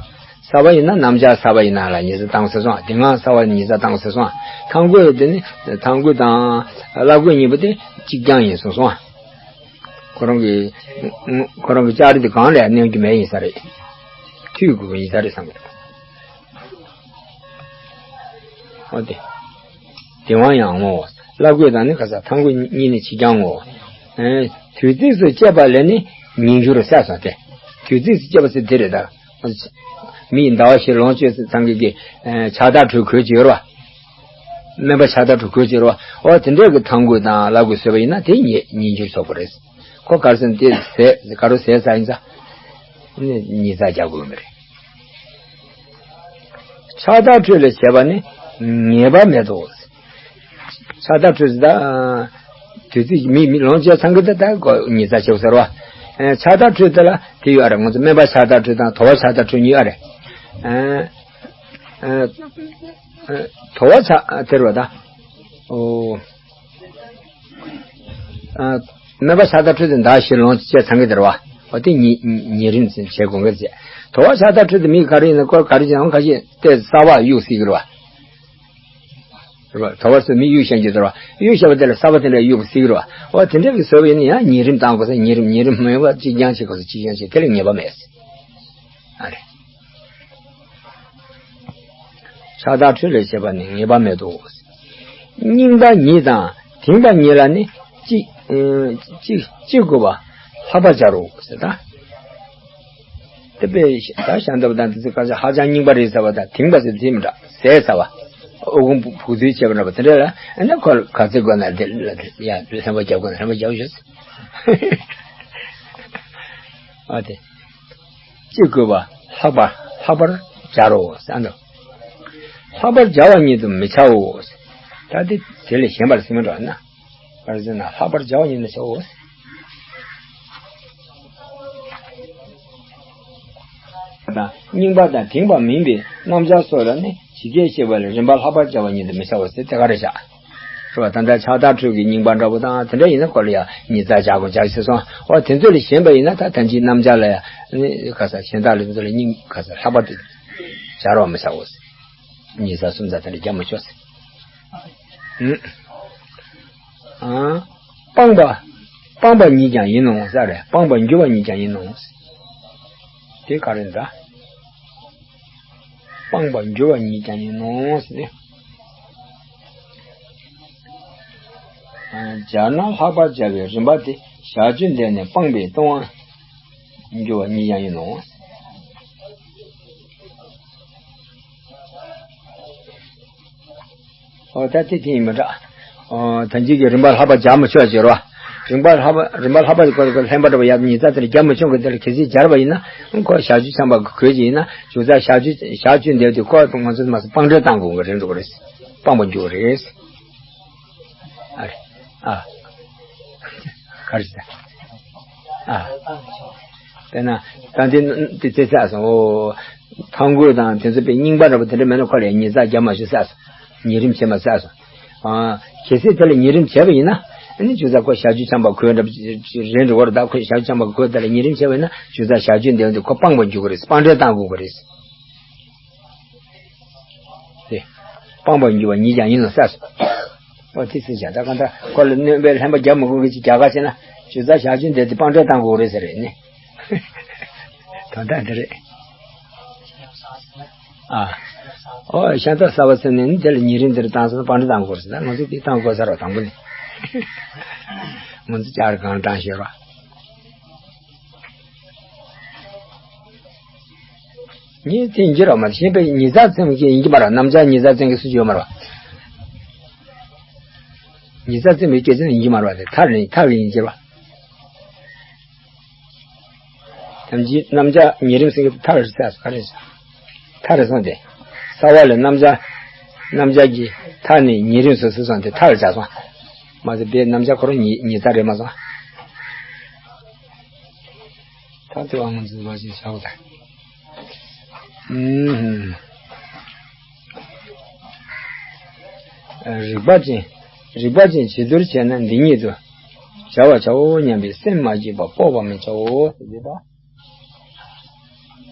གསར་པ་ཡིན་ན་རྣམ་བྱང་གསར་པ་ཡིན་ན་ལ་ཉེས་རྩ་བཏང་ཟེར་སོང་། དེ་སྔ་གསར་པ་ལ་ཉེས་རྩ་བཏང་ཟེར་སོང་། ཐང་གོས་དེ་ནི་ཐང་གོས་དང་བླ་གོས་གཉིས་པོ་དེ་གཅིག་རྐྱང་ཡིན་གསུངས་སོང་། ཁོ་རང་གི་ཁོ་རང་གི་ལྕགས་རི་དེ་གང་ལ་ཡང་གནོན་རྒྱུ་མེད་ཡིན་ས་རེད། མཐུན་དགོས་ཡིན་ས་རེད་བསམ་གི་འདུག་འོ་དེ། བདེན་དབང་ཡང་ངོ་། བླ་གོས་དང་ནི་ག་ས་ཐང་གོས་གཉིས་ནི་གཅིག་རྐྱང་ངོ་། ཨེ། དུས་ཚིགས་སུ་བཅད་པ་ལས་ནི་ཉིས་འགྱུར་ཟེར་སོང་སྟེ། དུས་ཚིགས་སུ་བཅད་པ་ཟེར་དེ་རེད་ད། མིའི་ཟླ་བ་ཞིག་ལོངས་སྤྱོད་ཚང་གི་གི། ཨེ། ཕྱག་དར་ཁྲོད་གོས་ཀྱི་ཡོད་རེད་བ། སྨན་པ་ཕྱག་དར་ཁྲོད་གོས་ཀྱི་ཡོད་རེད་བ། འོ་དེ་འདྲས་ཀྱི་ཐང་གོས་དང་བླ་གོས་བཟོས་པ་ཡིན་ན་དེ་ཉིས་ཉིས་འགྱུར་ཚོགས་པ་རེད། ཁོ་ག་རེ་ཟེར་ན་དེ་ཟས་ག་རུ་ཟས་ཟ་ཡིན་ས། ནི་ཉི་ཟ་རྒྱག་དགོས་མི་རེད། ཕྱག་དར་ཁྲོད་ལས་བྱས་པ་ནི་ངེས་པ་མེད་དོ། ཕྱག་དར་ཁྲོད་ཟེར་ད། དུས་ཚིགས་མི་མི་ལོངས་སྤྱོད་ཚང་གི་ད་ད་གོ་ཉི་ཟ་བྱེད་ཟེར་བ། ཨ། ཕྱག་དར་ཁྲོད་དེ་ལ་དེ་ཡོད་ཨ་རེད། ང་ཚོ་སྨན་པ་ཕྱག་དར་ཁྲོད་དང་དོ་བ་ཕྱག་དར་ཁྲོད་གཉིས་ཨ་རེད། ཨ། ཨ། ཨ། དོ་བ་ཕྱག་དེ་རེད་བ་ད། ཨོ། ཨ། སྨན་པ་ཕྱག་དར་ཁྲོད་དེ་ཟླ་བཞི་ལོངས་སྤྱོད་ཚང་གི་དེ་རེད་བ། འོ་དེ་ཉི་ཉི་རིམ་ཟེར་བྱེད་དགོས་ངེས་ཟེར། དོ་བ་ཕྱག་དར་ཁྲོད་དེ་མི་ག་རེ་ཡིན་ན་སྐོར་ག་རེ་བྱེད་ཡང་ཁ་ཤས་དེ་གསར་པ་གཡུག་སྲིད་གི་རེད་བ། རེད་བ། དོ་བ་ཟེར་མི་གཡུག་བཤད་རྒྱུ་དེ་རེད་བ། གཡུག་བཤད་པ་དེ་ལ་གསར་པ་དེ་འདྲ་གཡུག་སྲིད་གི་རེད་བ། འོ་དེ་འདྲ་གི་བཟོས་པ་ཡིན་ན་ཡང་ཉི་རིམ་བཏང་དགོས་ས། ཉི་རིམ་ཉི་རིམ་མེད་པ་གཅིག་རྐྱང་བྱེད་དགོས་ས། གཅིག་རྐྱང་བྱེད་དེ་ལ་ངེས་པ་མེད་ཟེར། ཨ་རེད། ཕྱག་དར་ཁྲོད་ལས་བྱེད་པ་ནི་ངེས་པ་མེད་དོ། རྙིང་པ་ཉིད་དང་དེང་པ་ཉིད་ལ་ནི་གཅིག་ཨ། གཅིག་གཅིག་དགོས་པ་ལྷག་པར་སྦྱར་རོ་ཟེར་ད། དེ་དཔེ་ད་ཤ་འདབ་དང་དེ་ཚོ་ག་ཚོད་ཧ་ཅང་རྙིང་པ་རེད་ཟེར་བ་དང་དེང་པ་ཟེར་དེ་མི་འདྲ་ཟས་ཟ་བ། ཨོ་གོང་བུ་བུ་ཚོའི་བྱེད་པ་འདྲ་བ་དེ་འདྲ་ལ་ཨ་ནི་ཁོ་ག་ཚོད་དགོས་ན་དེ་ལ་དེ་ཡ་ལྷན་པ་རྒྱབ་དགོས་ན་ལྷན་པ་རྒྱབ་ཤོག་ཟེར། ཨ་དེ། གཅིག་དགོས་པ་ལྷག་པ་ལྷག་པར་སྦྱར་རོ་ཟེར་ཨ་འདུག་ལྷག་པར་སྦྱར་བ་ཉིད་དུ་མི་བྱའོ། ད་དེ་དེ་ལས་གཞན་པར་ཟེར་མི་འགྲོ་ན། ག་རེ་ཟེར་ན་ལྷག་པར་སྦྱར་བ་ཉིད་དུ་མི་བྱའོ། དང་རྙིང་པ་དང་དེང་པ་མིན་པའི་རྣམ་གཞག་སོགས་ལ་ནི་ཇི་སྐད་བཤད་པ་ལས་རིམ་པ་ལྷག་པར་སྦྱར་བ་ཉིད་དུ་མི་བྱའོ་ཟེར་དེ་ག་རེ་བྱ། རེད་བ། ད་ལྟ་ཕྱག་དར་ཁྲོད་ཀྱི་རྙིང་པ་འདྲ་པོ་དང་དེ་འདྲ་ཡིན་ན་ཁོ་ལ་ཡང་ཉིས་བརྩེགས་བརྒྱ་དགུ་བརྒྱ་ཟེར་སོང་། འོ་དེ་ཚོ་ལ་ཞེན་པ་ཡིན་ན་ད་ཐམས་ཅད་རྣམ་བྱ་ལ་ཡང་ནི་ག་ས་གཞན་དག་ལ་ཚོ་ལ་རྙིང་ག་ས་ལྷག་པ་དེ་སྦྱར་བ་མི་བྱའོ་ཟེར། ཉིས་བརྩེགས་སུམ་བརྩེགས་དེ་འདྲ་རྒྱག་མི་ཆོག་ཟེར། ཨང་། སྤངས་པ། སྤངས་པ་ཉིད་ཀྱང་ཡིན་ནོ་ཟེར་རེད། སྤངས་པར་འགྱུར་བ་ཉིད་ཀྱང་ཡིན་ནོ། དེ་ག་རེ་འདྲ། སྤངས་པར་འགྱུར་བ་ཉིད་ཀྱང་ཡིན་ནོ་ཟེར་ནས། སྦྱར་ན་ལྷག་པར་སྦྱར་བའི་རིམ་པ་དེ་ཞར་བཅུད་འདས་ནས་སྤངས་པས་སྟོང་པར་འགྱུར་བ་ཉིད་ཀྱང་ཡིན་ནོ། ཨོ་ད་དེ་དེ་ཡིན་མི་འདྲ། ཨོ་ད་འཇིག་གི་རིམ་པ་ལྷག་པ་སྦྱར་མི་ཆོག་ཟེར་བ། རིམ་པ་ལྷག་པ་རིམ་པ་ལྷག་པ་ཀོ་ཀོ་ལྷན་པ་འདྲ་བ་ཡག་ཉིས་བརྩེགས་དེར་སྦྱར་མི་ཆོག་གི། དེ་ལ་གལ་སྲིད་སྦྱར་བ་ཡིན་ན་ཁོ་ཞར་བཅུད་ཚང་པ་གོས་ཀྱི་ཡིན་ན་ཞུ་ཚ་ཞར་བཅུད་ཞར་བཅུད་འདས་དུས་ཁོ་ང་ཚོ་མ་སོང་སྤང་འགྲོས་བཏང་དགོས་ཀྱི་རེད་འགྲོ་གི་རེད། སྤངས་པ་འགྱུར་རེད། ཨ་རེ། ཨ། ག་རེ་ཟེར། ཨ། དཔེར་ན་ད་འདི་འདི་ཚེ་ས་སོང་། ཨོ། ཐང་གོས་དང་དེ་ཚོ་པའི་རྙིང་པ་འདྲ་པོ་དེ་འདྲ་མེད་ན་ཁོ་ལ་ཉིས་བརྩེགས་རྒྱག་མ་ཤེས་ས་སོང་། ཉིས་རིམ་བྱེད་མ་ས་སོང་། ཨ། གལ་སྲིད་དེ་ལ་ཉིས་རིམ་བྱས་པ་ཡིན་ན་ཨ་ནི་ཅུང་ཟད་ཁོ་ཞར་བཅུད་ཚང་པ་གོས་འདྲ་པོ་རེད་འགྲོ་གི་རེད། ད་ཁོ་ཞར་བཅུད་ཚང་པ་གོས་དེ་ལ་ཉིས་རིམ་བྱས་པ་ཡིན་ན་ཅུང་ཟད་ཞར་བཅུད་འདས་དུས་ཁོ་སྤངས་པ་འགྱུར་གི་རེད། སྤང་འགྲོས་བཏང་དགོས་གི་རེད། དེ། སྤངས་པར་འགྱུར་བ་ཉིད་ཀྱང་ཡིན་ནོ་ཟེར། ཨོ་དེ་ཟེར་བྱ་ད་གང་ལྟར་ཁོ་ལ་སྣོན་པའི་ལྷན་པ་རྒྱག་མི་དགོས་གི་ཅིག་རྒྱག་ག་བྱས་ན་ཇི་ལྟར་ཞག་བཅུ་འདས་ཏེ་སྤང་འགྲོས་བཏང་དགོས་རེད་ཟེར་རེད་ནི། དོན་དག་འདི་རེད། ཨ། ཨོ་ཤ་ཚ་ས་བ་ཟེར་ནས་ནི་དེ་ལ་ཉིན་རིམ་འདིར་བཏང་སོང་ན་སྤང་འགྲོས་བཏང་དགོས་རེད་ཟེར། ད་ང་ཚོ་དེ་བཏང་དགོས་ས་རོ་དང་པོ་ནི། ང་ཚོ་ཅག་ར་གང་བཏང་ཤེས་རོགས། ངས་དེ་ཡིན་གྱི་རོགས་མ་ཤེས་པའི་ཉི་ཚ་ཚེམ་གྱི་ཡིན་གྱི་མ་རོགས། རྣམ་གཞག་ཉི་ཚ་ཚེམ་གྱི་སུ་ཡོད་མ་རོགས། ཉི་ཚ་ཚེམ་གྱི་སྐད་ཆ་ཡིན་གྱི་མ་རོགས། དེ་མཐར་ནི་མཐར་ཡིན་གྱི་རོགས། ཐམས་ཅད་རྣམ་གཞག་ཉིན་རིམ་ཟེར་གྱི་མཐར་ཟེར་ག་རེ་ཟེར། མཐར་རེ་སོང་སྟེ། ས་བ་ལས་རྣམ་གཞག་རྣམ་གཞག་གི་མཐར་ནི་ཉིན་རིམ་སོ་སོ་སོང་སྟེ་མཐར་བྱ་སོང་། མ་ཟད་པའི་རྣམ་གཞག་ཁོ་རང་ཉི་ཉི་ཚ་རེད་མ་སོང་། ད་དེ་བ་ང་ཚོས་མ་ཤེས་བྱ་བ་དང་། ཨུམ། རིགས་པ་ཅན། རིགས་པ་ཅན་བྱི་དོར་བྱས་ན་འདི་ཉིད་དུ། བྱ་བར་བྱའོ་སྙམ་པའི་སེམས་མ་སྐྱེས་པ་སྤོབས་པར་མི་བྱའོ་ཟེར་གྱི་ད།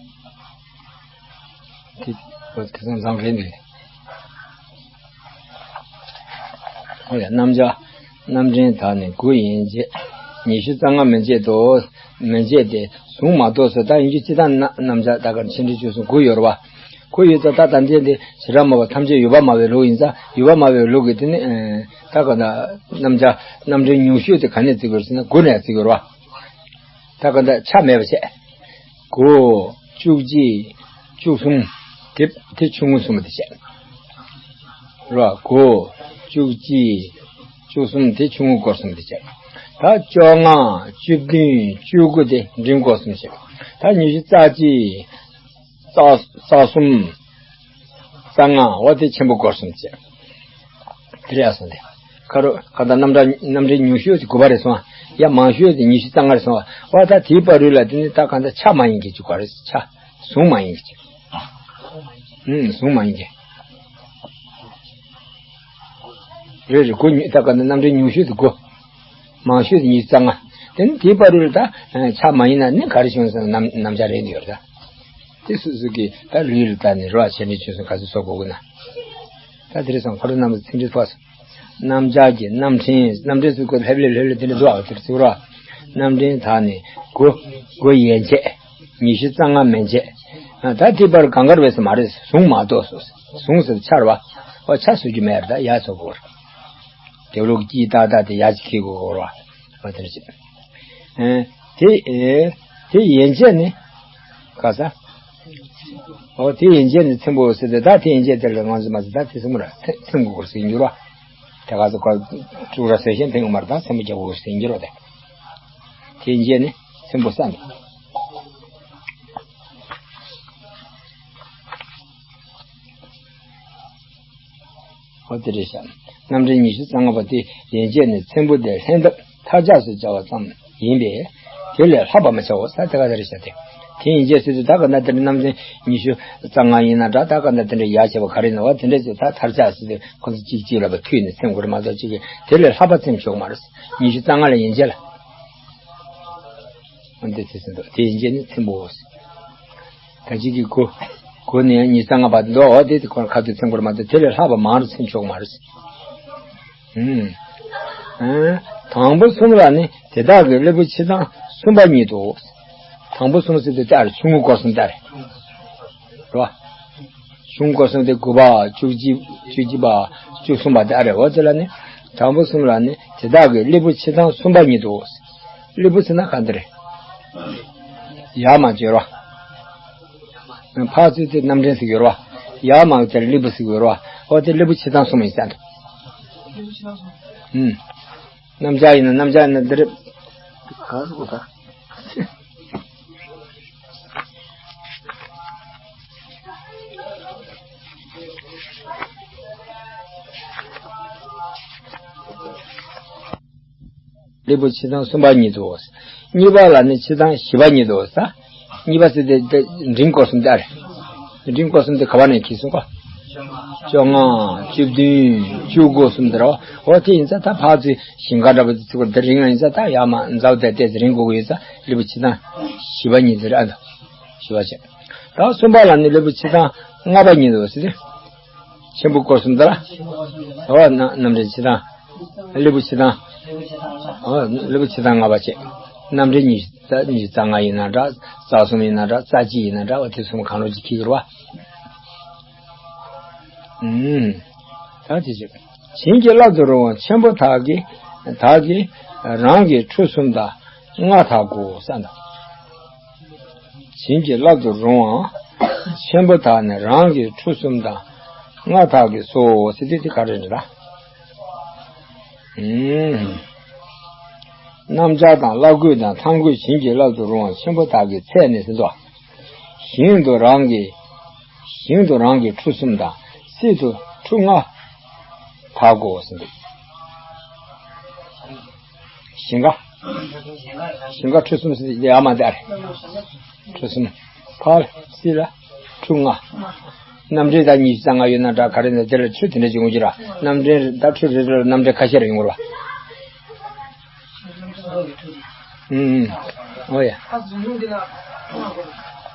དེ་དེ་ཚང་ཚང་གི་འདུག་ཨོ་ཡ། རྣམ་གཞག་རྣམ་འདྲེན་དག་ནི་དགུ་ཡན་ཆད། ཉི་ཤུ་རྩ་ལྔ་མན་ཆད་དོ། མན་ཆད་དེ་གཟུང་མ་གཏོགས་སོ། ད་ཡིན་རྒྱུ་སྤྱི་དང་རྣམ་གཞག་ད་གར་ཆེ་འབྲིང་ཆུང་གསུམ་དགུ་ཡོད་རེད་བ། དགུ་ཡོད་ཙང་ད་ད་འདི་འདི་བྱེ་བྲག་སྨྲ་བ་ཐམས་ཅད་ཡོད་པར་སྨྲ་བའི་ལུགས་ཡིན་ཙང་ཡོད་པར་སྨྲ་བའི་ལུགས་ཀྱི་དེ་ནི་ད་ག་ད་རྣམ་གཞག་རྣམ་འདྲེན་ཉུང་ཤོས་དེ་ག་ནས་བརྩི་དགོས་ཟེར་ན་དགུ་ནས་བརྩི་དགོས་རེད་བ། ད་ག་ད་ཆ་མེད་པ་བྱས། དགུ། བཅུ་གཅིག་བཅུ་གསུམ། དེ་དེ་ཆུང་ངུ་གསུམ་དེ་བྱས། རོ། དགུ། བཅུ་གཅིག་བཅུ་གསུམ་དེ་ཆུང་ངུ་སྐོར་གསུམ་དེ་བྱས། ད་བཅོ་ལྔ། བཅུ་བདུན། བཅུ་དགུ་དེ་འབྲིང་སྐོར་གསུམ་བྱས། ད་ཉི་ཤུ་རྩ་གཅིག་རྩ་རྩ་གསུམ། རྩ་ལྔ། འོ་དེ་ཆེན་པོ་སྐོར་གསུམ་བྱས། དེ་རེད་སོང་སྟེ། ཁ་རོ་ཁ་ད་རྣམ་གྲངས་རྣམ་འདྲེན་ཉུང་ཤོས་དེ་དགུ་པ་རེད་སོང་། ཡ་མང་ཤོས་དེ་ཉི་ཤུ་རྩ་ལྔ་རེད་སོང་། འོ་ད་དེའི་བར་རུ་ལ་དེ་ནི་ད་གང་ད་ཆ་མ་ཡིན་གྱི་བཅུག་པ་རེད། ཆ་གཟུང་མ་ཡིན་གྱི་ཨུམ། གཟུང་མ་ཡིན་གྱི་རེད་རེད། དགུ་ཉི་ད་གང་ད་རྣམ་འདྲེན་ཉུང་ཤོས་དེ་དགུ། མང་ཤོས་དེ་ཉི་ཤུ་རྩ་ལྔ། དེ་ནི་དེའི་བར་རུ་ལ་ད་ཆ་མ་ཡིན་ན་ནི་ག་རེ་བྱུང་སོང་རྣམ་རྣམ་གཞག་རེད་འདི་ཡོད་རེད་ད། དེ་སོ་སོ་གི་ད་ལུས་ལ་ལྟ་ནས་རོ་ཆེ་འབྲིང་ཆུང་གསུམ་ག་ཚོད་བཟོ་དགོས་ཀྱི་ན། ད་དེ་རེད་སོང་། ཁོ་རང་རྣམ་པ་ཚིག་འབྲུ་ཕོག་སོང་། རྣམ་གཞག་གི་རྣམ་འདྲེན་རྣམ་འདྲེན་ཚུལ་ཁོ་ལྷེབ་ལྷེབ་ལྷེབ་ལྷེབ་དེ་འདྲ་འདུག་ཨ། དེར་ཚུར་རོ། རྣམ་འདྲེན་དག་ནི་དགུ། དགུ་ཡན་ཆད། ཉི་ཤུ་རྩ་ལྔ་མན་ཆད། ད་དེ་བར་གང་གར་བས་སུ་མ་རེད། གཟུང་མ་གཏོགས་སོ། གཟུང་ཟེར་ཆར་བ། འོ་ཆ་བཟོ་རྒྱུ་མེད་རེད། ད་ཡ་བཟོ་དགོས་རེད། དེ་ལུགས་ཀྱི་ཏག་ཏག་དེ་ཡ་གཅིག་ཁྱེར་དགོས་རེད་བ། འོ་དེ་འདྲ་བྱེད། ཨེ། དེ་ཨེ། དེ་ཡན་ཆད་ནི། ག་ས། འོ་དེ་ཡན་ཆད་ནི་ཚེམ་པོ་ཟེར་ཏེ་ད་དེ་ཡན་ཆད་དེ་ལ་ང་ཚོ་མ་ཟེར་ད་དེ་ཚེམ་པོ་ར་ཚེམ་པོ་སྐོར་ཟེར་འགྱུར་བ། དེ་ག་ཚོ་ཁ་དཀྲུག་ར་ཟེར་ཤེས་ཕན་གྱི་མ་རེད། ད་ཚེམ་པོ་རྒྱག་དགོས་ཟེར་འགྱུར་བ་དེ། དེ་ཡན་ཆད་ནི་ཚེམ་པོ་ས་ནི། འོ་དེ་རེད་ཤག་རྣམ་འདྲེན་ཉི་ཤུ་རྩ་ལྔ་པ་དེ་ཡན་ཆད་ནི་ཚེམ་པོ་དེ་ལྷན་ཐབས་མཐར་ཆགས་སུ་བྱ་བ་ཙམ་ཡིན་པས་དེ་ལས་ལྷག་པ་མི་བྱའོ་ཟེར་དེ་ག་དེ་རེད་ཤག་སྟེ། དེ་ཡིན་ཅེས་ཟེར་དུས་ད་ག་ན་དེ་འདྲ་རྣམ་ཚན་ཉི་ཤུ་རྩ་ལྔ་ཡིན་ན་འདྲ། ད་ག་ན་དེ་འདྲ་ཡ་བྱས་པ་ག་རེ་ཡིན་ན་བ། དེ་འདྲ་ཅིག་ད་མཐར་ཆགས་ཟེར་དུས་ཁོ་ཚོ་གཅིག་གཅིག་ལ་བ་མཐུད་ནས་ཚིམ་དགོས་རེད་མ་གཏོགས། གཅིག་གིས་དེ་ལས་ལྷག་པ་ཚིམ་ཆོག་མ་རེད། ཉི་ཤུ་རྩ་ལྔ་ལ་ཡིན་ཅེས་ལ། འདི་ཚེ་ཟིན་འདུག་དེ་ཡིན་ཅེས་ནི་ཚིམ་པོ། ད་གཅིག་གིས་གོ་གོ་ནས་ཉི་ཤུ་རྩ་ལྔ་བར་དུ་འདུག་འོ་དེ་དེ་ཁོ་ཁ་ཐུག་ཚིམ་དགོས་རེད་མ་གཏོགས། དེ་ལས་ལྷག་པ་མང་རུ་ཚིམ་ཆོག་མ་རེད། ཨུམ། ཨ། དང་པོ་གསུམ་ལ་ནི་དེ་དག་གི་སླེ་པོ་ཆེ་ཐང་གསུམ་པ་ཉིད་དོ། དང་པོ་གསུམ་ཟེར་དུས་ད་ཆུང་ངུ་སྐོར་གསུམ་ལྟར། རེད་བ། ཆུང་ངུ་སྐོར་གསུམ་དེ་དགུ་པ་བཅུ་གཅིག་བཅུ་གཅིག་པ་བཅུ་གསུམ་པ་དེ་ཨ་རེད། འོ་དེ་ལ་ནི་དང་པོ་གསུམ་ལ་ནི་དེ་དག་གི་སླེ་པོ་ཆེ་ཐང་གསུམ་པ་ཉིད་དོ། སླེ་པོ་ཟེར་ན་གང་འདི་རེད། ཡར་མར་བརྗོད་རོ། ཕར་ཚུར་དེ་རྣམ་འདྲེན་ཟེར་གྱི་ཡོད་རེད་བ། ཡར་མར་དེར་སླེ་པོ་ཟེར་གྱི་ཡོད་རེད་བ། འོ་དེ་སླེ་པོ་ཆེ་ཐང་གསུམ་ཡིན་ས་འདུག་ཨུམ། རྣམ་གཞག་ཡིན་ན་རྣམ་གཞག་ཡིན་ན་འདི་རེད། ག་ཟེར་གོ་ད། སླེ་པོ་ཆེ་ཐང་གསུམ་པ་ཉིད་དོ། གཉིས་པ་ལ་ནི་ཆེ་ཐང་བཞི་པ་ཉིད་དོ་ས། གཉིས་པ་ཟེར་དེ་དེ་འབྲིང་སྐོར་གསུམ་དེ་ཨ་རེད། འབྲིང་སྐོར་གསུམ་དེ་ག་བ་ནས་འཁྱེར་སོང་ག་བཅོ་ལྔ། བཅུ་བདུན། བཅུ་དགུ་གསུམ་དེ་རེད་བ། འོ་དེ་ཡིན་ཙང་ད་ཕར་ཚུར་ཞིང་ཁ་འདྲ་པོ་དེ་ཚུར་དེ་རིང་ལ་ཡིན་ཙང་ད་ཡར་མར་མཛའ་བོ་དེ་ཏོག་ཙམ་རིང་དགོས་ཀྱི་ཡོད་ཙང་སླེ་པོ་ཆེ་ཐང་བཞི་པ་ཉིད་དེ་རེད་ཨ། བཞི་པ་བྱས། ད་གསུམ་པ་ལ་ནི་སླེ་པོ་ཆེ་ཐང་ལྔ་པ་ཉིད་དོ་ཟེར་ཏེ། ཆེན་པོ་སྐོར་གསུམ་དེ་ལ། འོ་ན་རྣམ་འདྲེན་ཆེ་ཐང་། སླེ་པོ་ཆེ་ཐང་། འོ་སླེ་པོ་ཆེ་ཐང་ལྔ་པ་བྱས། རྣམ་འདྲེན་ཉི་ཤུ་རྩ་ཉི་ཤུ་རྩ་ལྔ་ཡིན་ན་འདྲ། རྩ་གསུམ་ཡིན་ན་འདྲ། རྩ་གཅིག་ཡིན་ན་འདྲ། འོ་དེ་གསུམ་གང་རུང་ཅིག་འཁྱེར་གྱི་རེད་བ། ཨུམ། ད་དེ་བྱས། བྱིན་གྱིས་བརླབ་ཏུ་རུང་བ་ཆེན་པོ་དག་གིས་དག་གིས་རང་གི་ཁྲུ་གསུམ་དང་ལྔ་དག་གོ་ས་དང་། བྱིན་གྱིས་བརླབ་ཏུ་རུང་བ་ཆེན་པོ་དག་ནི་རང་གི་ཁྲུ་གསུམ་དང་ལྔ་དག་གིས་སོ་ཟེར་དུས་དེ་ག་རེ་རེད་ལ། ཨུམ། རྣམ་གཞག་དང་བླ་གོས་དང་ཐང་གོས་བྱིན་གྱིས་བརླབ་ཏུ་རུང་བ་ཆེན་པོ་དག་གི་ཚད་ནི་ཟེར་དོ། ཞིང་དུ་རང་གི་ཞིང་དུ་རང་གི་ཁྲུ་གསུམ་དང་སྲིད་དུ་ཁྲུ་ལྔ་དག་གོ་ཟེར་འདུག་ཞིང་ཁ། ཞིང་ཁ་ཁྲུ་གསུམ་ཟེར་ཡ་མ་དེ་ཨ་རེད། ཁྲུ་གསུམ། ཕར་སྲིད་ལ་ཁྲུ་ལྔ། རྣམ་འདྲེན་ད་ཉི་ཤུ་རྩ་ལྔ་ཡོད་ན་འདྲ་ག་རེ་ན་དེ་ལ་ཁྲུ་དེ་འདྲ་ཅིག་ཡོང་གི་ར། རྣམ་འདྲེན་ད་ཁྲུ་རེ་རེ་ལ་རྣམ་འདྲེན་ཁ་ཤས་རེ་ཡོང་གི་ར། ཨུམ། ཨོ་ཡ།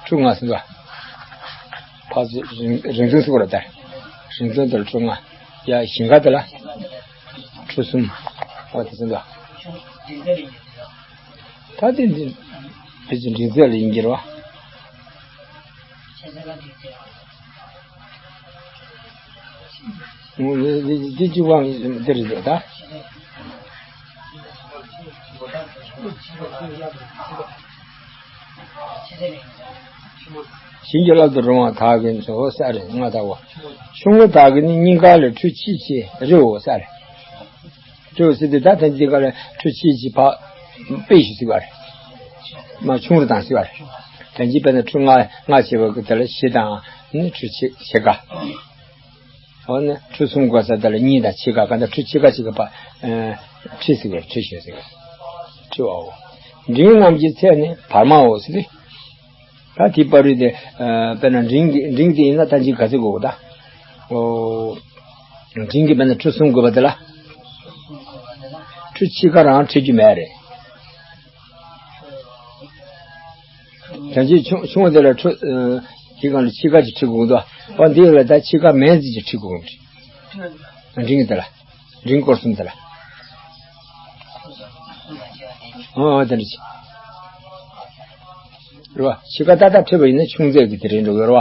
ཁྲུ་ལྔ་ཟེར་བ། ཕར་ཚུར་རིང་རིང་ཐུང་ཟེར་བ་ར་ད། རིང་ཐུང་དེ་ལ་ཁྲུ་ལྔ། ཡ་ཞིང་ཁ་དེ་ལ། ཁྲུ་གསུམ། འོ་དེ་ཚོ་འདུག་ད་དེ་འདི། ཕལ་ཆེར་འབྲིང་ཚད་ལ་ཡིན་གྱི་རེད་བ། འོ་འདི་འདི་འདི་གཅིག་པ་འདི་རེད་འདུག་ད། བྱིན་གྱིས་བརླབ་ཏུ་རུང་བ་དག་གིས་འཚོ་ས་རེད་ལྔ་དག་གོ། ཆུང་ངུ་དག་གིས་ནི་སྙིང་ག་ལས་ཁྲུ་གཅིག་ཕྱེད་རེའོ་ས་རེད། ཁྲུ་ཟེར་དུས་ད་ཐེངས་འདི་ག་ལ་ཁྲུ་གཅིག་གཅིག་ཕ། དཔེ་ཞིག་ཟེར་བ་རེད། མ་ཆུང་རུ་དང་ཟེར་བ་རེད། ཐེངས་གཅིག་དཔེར་ན་ཁྲུ་ལྔ་ལྔ་བྱས་པ་གི་དེ་ལ་བཞི་དང་ནི་ཁྲུ་ཕྱེད་ཕྱེད་ཀ་འོ་ན་ཁྲུ་གསུམ་དགོས་ས་དེ་ལ་གཉིས་དང་ཕྱེད་ཀ་ག་འདྲ་ཁྲུ་ཕྱེད་ཀ་གཅིག་གི་ཕ། ཁྲི་ཟེར་བའི་ཁྲི་ཞོ་ཟེར་བའི་ཁྲི་བའོ། འབྲིང་རྣམས་ཀྱི་ཚད་ནི་བར་མའོ་ཟེར་ཏེ། ད་དེའི་བར་རུ་དེ། དཔེར་ན་འབྲིང་གི་འབྲིང་དེ་ཡིན་ན་ད་འཇིག་ག་ཚོད་དགོས་གོ་ད། ཨོ། འབྲིང་གི་དཔེར་ན་ཁྲུ་གསུམ་དགོས་པ་དེ་ལ། ཁྲུ་ཕྱེད་ཀ་རང་ཁྲི་རྒྱུ་མེད་རེད། ད་ཅི་ཆུང་ཆུང་བ་དེ་ལ་ཁྲུ། དེ་གང་ལ་ཕྱེད་ཀ་ཅིག་ཁྲི་དགོས་འདུག་འོ་འདི་ལ་ད་ཕྱེད་ཀ་མེད་ཅིག་ཁྲི་དགོས་འདུག་འབྲིང་གི་དེ་ལ། འབྲིང་སྐོར་གསུམ་དེ་ལ། ཨོ་ཨོ་དེ་འདྲ་ཅིག་རེད་བ། ཕྱེད་ཀ་ཏག་ཏག་ཁྲིད་པ་ཡིན་ན་ཆུང་ཚད་ཀྱི་དེ་རེད་འགྲོ་གི་རེད་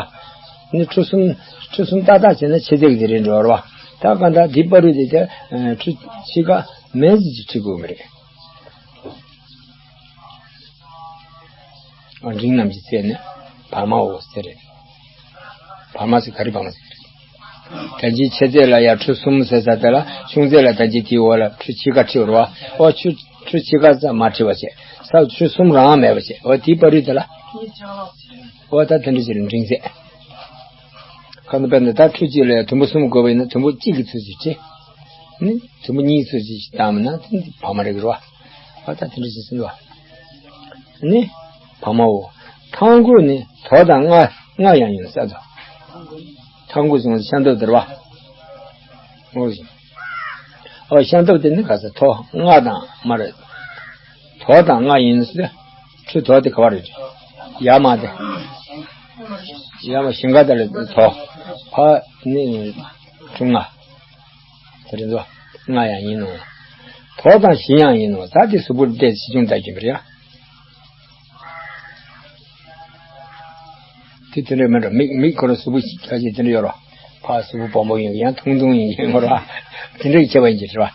བ། ནི་ཁྲུ་གསུམ་ཁྲུ་གསུམ་ཏག་ཏག་བྱས་ན་ཆེ་ཚད་ཀྱི་དེ་རེད་འགྲོ་རེད་བ། ད་ག་འདྲ་འདི་བར་རུ་དེ་དེ་ཁྲུ་ཕྱེད་ཀ་མེད་ཅིག་ཁྲིད་དགོས་མི་རེད། འབྲིང་རྣམས་ཀྱི་ཚད་ནི་བར་མའོ་ཟེར་རེད། བར་མ་ཟེར་ག་རེ་བར་མ་ཟེར་རེད། ད་ཅི་ཆེ་ཚད་ལ་ཡ་ཁྲུ་གསུམ་ཟེར་ས་དེ་ལ་ཆུང་ཚད་ལ་ད་ཅི་དེའི་འོག་ལ་ཁྲུ་ཕྱེད་ཀ་ཁྲིད་རོ། ཨོ་ཁྲུ་ཁྲུ་ཕྱེད་ཀ་ཙམ་མ་ཁྲིད་པ་བྱས་ས་ཁྲུ་གསུམ་རང་མེད་པ་བྱས་ཨོ་དེའི་བར་རུ་དེ་ལ། ཨོ་ད་དེ་འདྲ་ཅིག་ལ་འབྲིང་ཚད། ཁ་ན་དཔེར་ན་ད་ཁྲུ་གཅིག་ལ་དུམ་བུ་གསུམ་དགོས་པ་ཡིན་ན་དུམ་བུ་གཅིག་གི་ཚོད་ཅིག་བྱས། ནི་དུམ་བུ་གཉིས་ཚོད་ཅིག་བཏང་མིན་ན་དེ་འདི་བར་མ་རེད་གི་རོ། ཨ་ད་དེ་འདྲ་ཅིག་ཟིན་རོ། ནི། བར་མའོ། ཐང་རྒོད་ནི་དོ་དང་ལྔ་ལྔ་ཡང་ཡིན་ས་དོ། ཐང་རྒོད་ཟེར་ན་ཤམ་ཐབས་དེ་རེད་པ། འོ་ཤམ་ཐབས་དེ་ནི་ག་ས་དོ་ལྔ་དང་མ་རེད། དོ་དང་ལྔ་ཡིན་ས། ཁྲུ་དོ་དེ་ག་བ་རེད། ཡ་མ་དེ། ཡ་མ་ཞིང་ཁ་དེ་ལ་དོ། ཕ་ནི་ཁྲུ་ལྔ། དེ་རེད་འདུག་ལྔ་ཡང་ཡིན་ནོ། དོ་དང་བཞི་ཡང་ཡིན་ནོ། ད་དེ་གཟུགས་པོར་བལྟས་ཆེ་ཆུང་ལྟ་རྒྱུ་རེད་ཡ། དེ་དེ་འདྲ་མིན་འགྲོ། མིག་མིག་ཁོ་རང་གཟུགས་པོ་ཁ་ཤས་དེ་འདྲ་ཡོད་རོ། ཕ་གཟུགས་པོ་སྦོམ་པོ་ཡིན་གྱི་ཡང་ཐུང་ཐུང་ཡིན་གྱི་ཡོད་རོ། དེ་འདྲ་གི་ཁྱད་པར་ཡིན་གྱི་རེད་པ།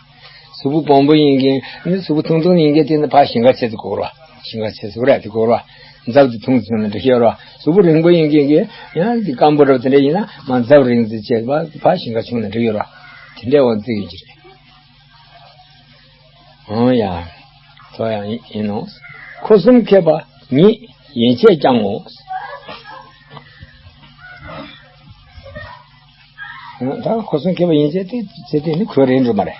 གཟུགས་པོ་སྦོམ་པོ་ཡིན་གྱི་ནི་གཟུགས་པོ་ཐུང་ཐུང་ཡིན་གྱི་དེ་ནི་ཕ་ཞིང་ཁ་ཆེ་ཙམ་དགོས་རོ། ཞིང་ཁ་ཆེ་ཙམ་རེད་དེ་དགོས་རོ། འཛབ་དེ་ཐུང་ཙམ་ན་འགྲིག་ཡོད་རོ། གཟུགས་པོ་རིང་པོ་ཡིན་གྱི་ཡང་དེ་སྐམ་པོ་རོ་དེ་འདྲ་ཡིན་ན་མ་འཛབ་རིང་ཙམ་བྱས་པ་ཕ་ཞིང་ཁ་ཆུང་ན་འགྲིག་ཡོད་རོ། དེ་འདྲའི་དབང་བརྩི་ཡོད་ཀྱི་རེད། འོ་ཡ། དོ་ཡང་ཡིན་ནོ། འཁོར་གསུམ་ཁེབས་པ་ཉིད་ཡན་ཆད་ཀྱང་ངོ་། ད་འཁོར་གསུམ་ཁེབས་པ་ཡན་ཆད་དེ་ཚེ་དེ་ནི་ཁོའི་རིན་འགྲོ་མ་རེད།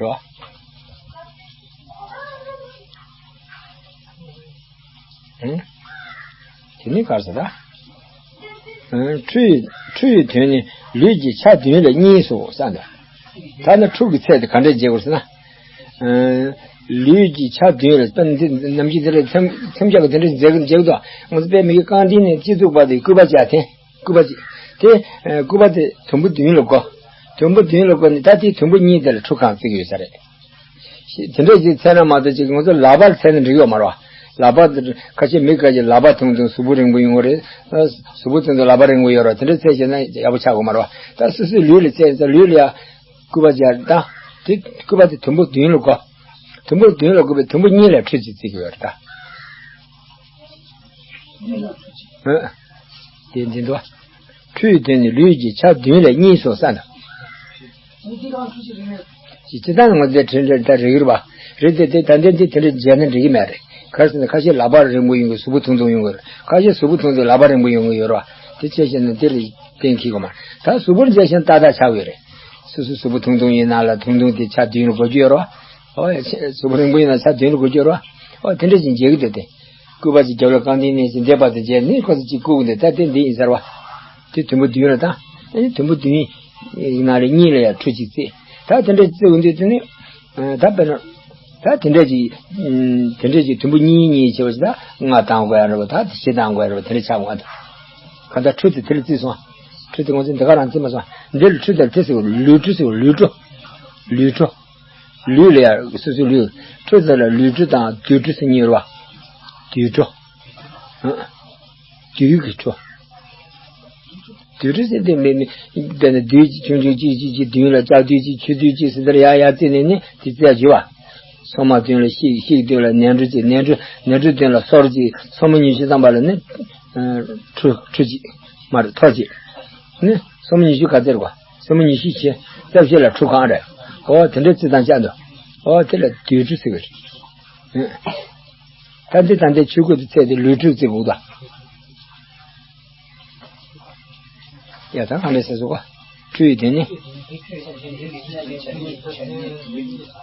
རེད་པ། དེ་ནི་ག་རེ་ཟེར་ད། ཁྲུ་ཡི་ཁྲུ་ཡི་དོན་ནི་ལུས་ཀྱི་ཆ་བདུན་ལས་གཉིས་སོ་བསམ་ད། ད་ནི་ཁྲུ་གི་ཚད་དེ་ག་འདྲས་འཇལ་དགོས་ཟེར་ན། ལུས་ཀྱི་ཆ་བདུན་ལས་དཔེར་ན་འདི་ནམ་རྒྱུན་དེ་འདྲ་མཚམས་མཚམས་སྦྱར་གི་དེ་འདྲ་འཇལ་གི་འཇལ་གི་འདུག་ང་ཚོ་དཔེ་མི་གི་རྐང་མཐིལ་ནས་སྤྱི་གཙུག་བར་དུ་སྐུད་པ་སྦྱར་ཐེངས་སྐུད་པ་གཅིག་དེ་སྐུད་པ་དེ་དུམ་བུ་བདུན་ལ་བགོ། དུམ་བུ་བདུན་ལ་བགོ་ནས་ད་དེའི་དུམ་བུ་གཉིས་དེ་ལ་ཁྲུ་གང་བརྩི་གི་ཡོད་ས་རེད། དེ་འདྲ་ཅིག་འཚལ་ན་མ་གཏོགས་ཅིག་ང་ཚོ་ལག་པར་འཚལ་ན་འགྲིག་ཡོད་མ་རེད་པ། ལག་པ་དེ་ཁ་ཤས་མི་ཁ་ཤས་ལག་པ་ཐུང་ཐུང་གཟུགས་པོ་རིང་པོ་ཡོང་གི་རེད། གཟུགས་པོ་ཐུང་ཐུང་ལག་པ་རིང་པོ་ཡོད་རེད། དེ་འདྲ་འཚལ་ཤེས་ན་ཡག་པོ་ཆགས་དགོས་མ་རེད་པ། ད་སོ་སོའི་ལུས་ལ་འཚལ་ཡིན་ཙང་ལུས་ལ་ཡ་སྐུད་པ་སྦྱར་ད། དེ་སྐུད་པ་དེ་དུམ་བུ་བདུན་ལ་བགོ། དུམ་བུ་བདུན་ལ་བགོས་པའི་དུམ་བུ་གཉིས་ལ་ཁྲུ་གཅིག་བརྩི་གི་ཡོད་རེད་ད། ཨ། དེ་འདི་འདུག་ཁྲུ་ཡི་དོན་ནི་ལུས་ཀྱི་ཆ་བདུན་ལས་གཉིས་སོ་བསམ་ད། སྤྱིར་བཏང་ང་ཚོའི་དྲན་དྲན་ད་རིག་རུས་པ་རེད་དེ། དེ་ད་ལྟའི་འདི་དེ་འདྲ་མཇལ་ན་འགྲིག་གི་མེད་རེད། ག་རེ་ཟེར་ན་ཁ་ཤས་ལག་པ་རིང་པོ་ཡོང་གི་གཟུགས་པོ་ཐུང་ཐུང་ཡོང་གི་རེད། ཁ་ཤས་གཟུགས་པོ་ཐུང་ཐུང་ལག་པ་རིང་པོ་ཡོང་གི་ཡོད་རེད་པ། དེ་བྱས་ཤེས་ན་དེ་རེད་གཏན་འཁེལ་གི་མ་རེད། ད་གཟུགས་པོར་མཇལ་ཤེས་ན་ཏག་ཏག་ཆགས་ཡོད་རེད། སོ་སོ་གཟུགས་པོ་ཐུང་ཐུང་ཡིན་ན་ལ་ཐུང་ཐུང་དེ་ཆ་བདུན་ལ་བགོ་རྒྱུ་ཡོད་རེད་པ། ཨོ་ཡ་ཆེ་གཟུགས་པོ་རིང་པོ་ཡིན་ན་ཆ་བདུན་ལ་བགོ་རྒྱུ་ཡོད་རེད་པ། ཨོ་དེ་འདྲ་ཞིག་མཇལ་གི་འདུག་སྟེ། སྐུད་པ་ཅིག་རྒྱབ་ལ་རྐང་མཐིལ་ནས་ཅིག་འདེབས་པ་དེ་བྱས་ནས་ཁོ་ཚོ་ཅིག་བཀུག་འདུག་ད་དེ་འདི་ཡིན་ཟེར་བ། དེ་དུམ་བུ་བདུན་ལ་ད། ཨེ་དུམ་བུ་བདུན་ཡིན་ན་ལས་གཉིས་ལ་ཡང་ཁྲུ་གཅིག་བརྩི། ད་དེ་འདྲ་བརྩི་འོང་དུས་དེ་ནི། ད་དཔེར་ན། ད་དེ་འདྲ་ཅིག་དེ་འདྲ་ཅིག་དུམ་བུ་གཉིས་གཉིས་བྱས་པ་ཞིག་ད་ལྔ་བཏང་དགོས་ཡ་རེད་པ། ད་བཞི་བཏང་དགོས་ཡ་རེད་པ། དེ་འདྲ་ཆགས་འོང་ད། གང་ལྟར་ཁྲུ་དེ་དེ་ལ་བརྩིས་སོང་། ཁྲུ་དེ་ང་ཚོས་འདི་ག་རང་བརྩིས་མ་སོང་། འདི་ལ་ཁྲུ་དེ་ལ་དེ་ཟེར་བ་ལུས་ཁྲུ་ཟེར་བ་ལུས་ཁྲུ། ལུས་ཁྲུ། ལུས་ལ་ཡ་སོ་སོའི་ལུས། ཁྲུ་ཟེར་ལ་ལུས་ཁྲུ་དང་དུས་ཁྲུ་ཟེར་གཉིས་རེད་པ། དུས་ཁྲུ། ཨ། དུས་ཀྱི་ཁྲུ། དུས་ཁྲུ་ཟེར་དེ་མེད་མེད། དཔེར་ན་དུས་ཆུང་ཆུང་གཅིག་གཅིག་གཅིག་བདུན་ལ་ལྕགས་དུས་གཅིག་ཆུ་དུས་གཅིག་ཟེར་དེར་ཡ་ཡ་བརྩིས་ནས་ནི་དེ་རྩིས་ཡ་བྱེད་པ། སོ་མ་བདུན་ལ་ཤིག་ཤིག་བདུན་ལ་ནས་འབྲུ་གཅིག་ནས་འབྲུ་ནས་འབྲུ་བདུན་ལ་སོར་གཅིག་སོར་མོ་ཉི་ཤུ་ཙམ་པ་ལ་ནི། ཁྲུ་ཁྲུ་གཅིག་མ་རེད་ཐོར་གཅིག་ནི་སོར་མོ་ཉི་ཤུ་ག་ཚོད་རེད་པ། སོར་མོ་ཉི་ཤུ་བྱས། རྩ་བཞི་ལ་ཁྲུ་གང་རེད། ཨོ་དེ་འདྲའི་རྩིས་སྟངས་བྱ་འདུག་ཨོ་དེ་ལ་དུས་ཁྲུ་ཟེར་གི་རེད། ད་འདི་ད་འདི་ཆུ་ཁོལ་དུ་ཚད་དེ་ལུས་ཁྲུ་བརྩི་དགོས་ད། ཡ་ད་གང་འདྲ་ཟེར་སོང་ག་ཁྲུ་ཡི་དོན་ནི།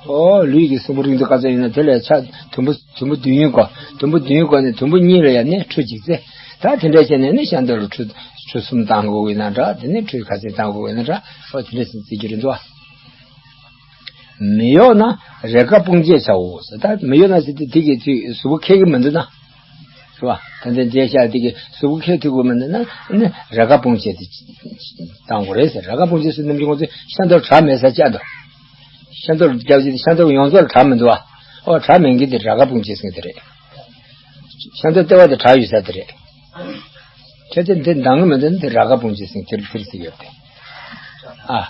ཨོ་ལུས་ཀྱི་གཟུགས་པོ་རིང་དུ་ག་ཚོད་ཡིན་ན་དེ་ལས་ཆ་དུམ་བུ་དུམ་བུ་བདུན་ཡིན་གོ་དུམ་བུ་བདུན་ཡིན་གོ་ནས་དུམ་བུ་གཉིས་ལ་ཡ་ནི་ཁྲུ་གཅིག་བརྩི། ད་དེ་འདྲ་བྱས་ནས་ནི་ཤམ་ཐབས་ལ་ཁྲུ་ཁྲུ་གསུམ་བཏང་དགོས་ཡིན་ན་འདྲ། དེ་ནི་ཁྲུ་ག་ཚོད་བཏང་དགོས་ཡིན་ན་འདྲ། ཨོ་དེ་འདྲ་ཟེར་བརྩི་རྒྱུ་རེད་འདུག་མི་གཡོགས་ན་རེས་འགའ་དཔུང་བཅད་བྱའོ། ད་མི་གཡོགས་ན་ཟེར་དུས་དེ་གི་ཚུལ་གཟུགས་པོ་འཁེལ་གི་མི་འདུག་ན། རེད་བ། ད་ལྟ་མཇལ་བཞག་དེ་གི་གཟུགས་པོ་འཁེལ་ཐུབ་ཀྱི་མི་འདུག་ན་ནི་རེས་འགའ་དཔུང་བཅད་དེ་བཏང་དགོས་རེད་ཟེར། རེས་འགའ་དཔུང་བཅད་ཟེར་ནམ་རྒྱུན་ང་ཚོས་ཤམ་ཐབས་བྲག་མེད་སར་བཅག་འདུག་ཤམ་ཐབས་རྒྱབ་ཀྱི་ཤམ་ཐབས་ཡོངས་རྫོགས་ལ་བྲག་མི་འདུག་བ། ཨོ་བྲག་མེད་མཁན་དེ་རེས་འགའ་དཔུང་བཅད་ཟེར་མཁན་དེ་རེད། ཤམ་ཐབས་ལྟེ་བ་དེ་བྲག་ཡོད་ས་དེ་རེད། ཁྱེད་ཚོས་འདི་འདང་གི་མི་འདུག་ན་དེ་རེས་འགའ་དཔུང་བཅད་ཟེར་དེར་ཕུལ་ཟེར་ཡོད་དེ། ཨ།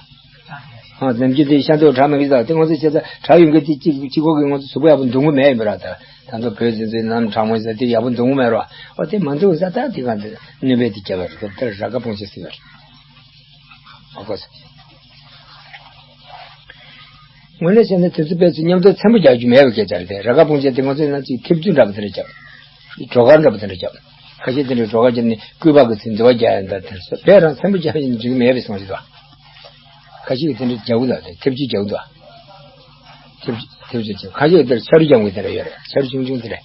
ཨ་ནམ་རྒྱུན་དེ་ཤམ་ཐབས་བྲག་མེད་གི་ཟེར་དེ་ང་ཚོ་བྱས་ཙང་བྲག་ཡོད་མཁན་དེ་གཅིག་གཅིག་པོ་གི་ང་ཚོ་གཟུགས་པོ་ཡག་པོ་འདུག་གི་མེད་ཡིན་པ་ར། ད་ད་དུང་བོད་ཟིན་ཚོའི་ནམ་གྲང་མོ་ཟེར་དེ་ཡག་པོ་འདུག་གི་མེད་ར། ཨོ་དེ་མ་འདུག་ས་ད་དེ་གང་དེ་གནོད་པས་དེ་བརྒྱབ་པ་རེད། དེར་རེས་འགའ་དཔུང་བཅད་ཟེར་བ་རེད། ཨ་ཁོ་ཚོ། དངོས་གནས་བྱས་ན་དེ་ཚོ་དཔེ་ཚོ་མཉམ་དུ་ཚན་པོ་རྒྱག་རྒྱུ་མེད་པའི་སྐད་ཆ་རེད་དེ། རེས་འགའ་དཔུང་བཅད་དེ་ང་ཚོས་ན་ཅིག་ཐེབས་ཚུལ་འདྲ་པོ་དེ་འདྲ་རྒྱབ། གྲོ་གར་འདྲ་པོ་དེ་འདྲ་རྒྱབ། ཁ་ཤས་དེ་འདྲ་གྲོ་གར་རྒྱབ་ནས་སྐུད་པ་གི་ཚིག་འདི་བ་རྒྱག་ཡ་འདྲ་དེ་ཚོ་དཔེ་རང་ཚན་པོ་རྒྱག་ཡིན་འགྲིག་མེད་པའི་བསམ་གྱི་འདུག་ཁ་ཤས་ཀྱིས་དེ་འདྲ་རྒྱག་གི་འདུག་དེ་ཐེབས་ཚུལ་རྒྱག་གི་འདུག་ཐེབས་ཚུལ་ཐེབས་ཚུལ་རྒྱབ། ཁ་ཤས་དེར་ཆ་རུ་རྒྱབ་གི་དེ་འདྲ་ཡོད་རེད། ཆ་རུ་ཆུང་ཆུང་དེ་རེད།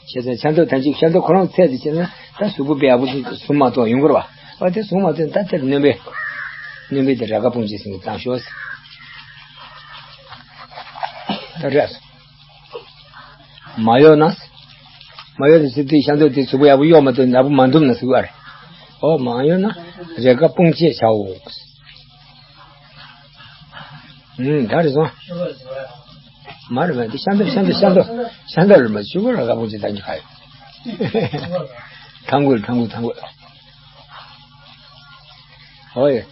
བྱས་ཙང་ཤ་མདོག་ཐམས་ཅད་ཤ་མདོག་ཁོ་རང་ཚད་དེ་བྱས་ན་ད་གཟུགས་པོ་དཔེ་ཡག་པོ་ཞིག་བཟུང་མ་ཐུབ་ཡོང་གི་རེད་བ། ཨ་དེ་བཟུང་མ་ཐུབ་ན་ད་དེར་སྣོན་པས་སྣོན་པས་དེ་རེས་འགའ་སྤུངས་བྱས་ཟིན་གྱི་བཏང་ཤོག་ད་རེས། མ་གཡོགས་ན། མ་གཡོགས་ནས་ཟེར་དུས་ཤ་མདོག་དེ་གཟུགས་པོ་ཡག་པོ་གཡོགས་མ་ཐུབ་ནད་པ་མ་འདུམ་ན་ཟེར་བ་རེད། ཨོ་མ་གཡོགས་ན་རེས་འགའ་སྤུངས་བྱས་བྱའོ། ཨུམ་ད་རེས་སོང་། མ་རེད་མ་དེ་ཤ་མདོག་ཤ་མདོག་ཤ་མདོག་ཤ་མདོག་རེད་མ་ཆུ་བོ་རེས་འགའ་སྤུངས་བྱས་བཏང་གི་ཁ་ཡོད། ཐང་གོས་ཐང་གོས་ཐང་གོས། ཨོ་ཡེ།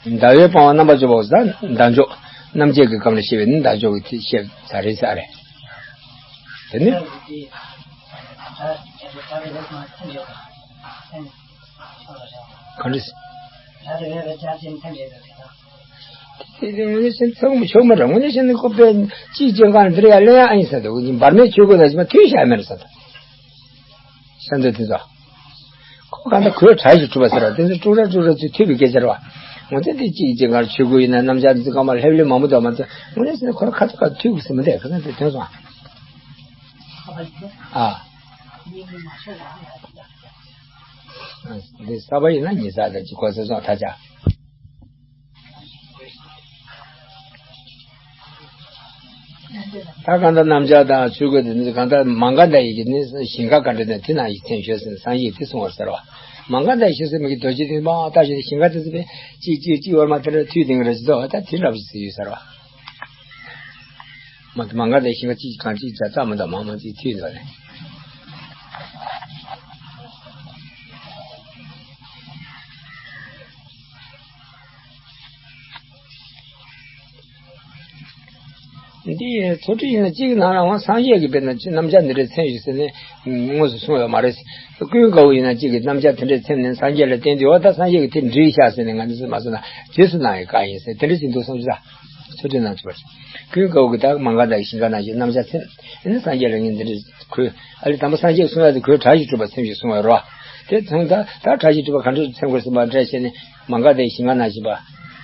ཟླ་བའི་པང་པ་རྣམ་པར་འཇོག་པ་ཟླ་འཇོག་རྣམ་བཅད་ཀྱི་སྐབས་ལ་བཤད་པའི་ནི་ཟླ་འཇོག་གི་ཚིག་བཤད་ས་རེད་ས་རེད། དེ་ནི། གང་འདྲ། དེ་དེ་དངོས་གནས་བྱས་ན་ཚང་མ་ཤོག་མ་རེད། དངོས་གནས་བྱས་ན་ཁོ་པས་གཅིག་ཅན་གང་འདིར་ཡ་ལེན་ཡ་ཨ་ཡིན་ས་འདུག་འབར་མའི་ཆོས་གོས་ན་ཞིག་མ་ཐུལ་བཞག་མེད་རེད་ས་འདུག་ཤ་མདོག་དེ་ཚོ། ཁོ་གང་ལྟར་གོས་གྲ་ཞིག་གྲུབ་པ་ཟེར་བ་དེ་ཚོ་དཀྲུག་ར་དཀྲུག་ར་ཚུལ་ཐུབ་པའི་སྐད་ཆ་རེད་བ། ངོ་ཚ་དེ་གཅིག་ཅིག་གར་ཆོས་གོས་ཡིན་ན་རྣམ་གཞག་འདི་ཚོ་གང་མ་ལྷེབ་ལྷེབ་མང་པོ་འདུག་མ་ཚད་ངོ་ནས་ཟེར་ན་ཁོ་ར་ཁ་ཚ་ཁ་ཐུག་གི་ཟེར་མི་འདུག་ག་ཚ་དེ་ཐོན་སོང་། ཨ། འདི་གསར་པ་ཡིན་ན་ཉི་ཚག་དང་གཅིག་གོ་ཚེ་སོང་ད་ཆ། ད་གང་ལྟར་རྣམ་གཞག་དང་ཆོས་གོས་དེ་ནི་གང་ལྟར་མ་འགགས་ཟླ་བའི་གི་ནི་ཞིང་ཁ་ག་འདྲ་ནས་དེ་ན་ཡིག་ཚན་ཤོད་ཟེར་ན་སངས་རྒྱས་དེ་གསུང་བར་ཟེར་བ། མ་འགགས་ཟླ་བའི་ཤོད་ཟེར་མི་གི་རྡོ་རྗེ་དེ་མ་ལྟ་ཞིག་ཞིང་ཁ་དེ་ཚོ་པས་གཅིག་གཅིག་གཅིག་བར་མ་དེ་འདྲ་མཐུད་དེ་ང་རེ་ཟེར་ད་དེ་འདྲ་བ་ཞིག་ཟེར་ཡོད་ཟེར་བ། མ་མ་འགགས་ཟླ་བའི་ཞིང་ཁ་གཅིག་གང་གཅིག་བྱ་ཙམ་མ་གཏོགས་མང་མང་གཅིག་མཐུད་འདུག་ནས། འདི་ཚོ་ཁྲིད་ཡིན་ན་གཅིག་གི་ནང་ལའང་སངས་རྒྱས་ཀྱི་དཔེར་ན་རྣམ་གཞག་འདི་འདྲའི་མཚན་ཞིག་ཟེར་ནས་དངོས་སུ་གསུངས་ཡོད་མ་རེད། ཀུན་དགའ་བོ་ཡིན་ན་གཅིག་གི་རྣམ་གཞག་དེ་འདྲའི་མཚན་ནས་སངས་རྒྱས་ལ་བསྟན་དུས་འོ་ད་སངས་རྒྱས་ཀྱིས་དེ་འགྲིག་ཤག་ཟེར་ནས་ང་ཚོས་མ་གསུངས་ན་རྗེས་སུ་གནང་བའི་བཀའ་ཡིན་ཟེར་དེ་འདྲ་ཞིག་འདུག་བསམ་གྱི་ད། ཚོ་ཁྲིད་ནང་ཚུད་པར། ཀུན་དགའ་བོ་གིས་ད་མ་འགགས་ཟླ་བའི་ཞིང་ཁ་ནང་བཞིན་རྣམ་གཞག་མཚན་ཨ་ནི་སངས་རྒྱས་ལ་ངས་འདི་འདྲའི་གོས་ཨ་ལས་དམ་པ་སངས་རྒྱས་གསུང་ཡག་དེ་གོས་གྲ་ཞིག་གྲུབ་པ་མཚན་ཞིག་གསུང་བ་རོ། དེ་མཚན་ད་ད་གྲ་ཞིག་གྲུབ་པ་ག་འདྲ་མཚན་དགོས་ཟེར་བ་འདྲ་བྱས་ནས། མ་འགགས་ཟླ་བའི་ཞིང་ཁ་ནང་བཞིན་པ།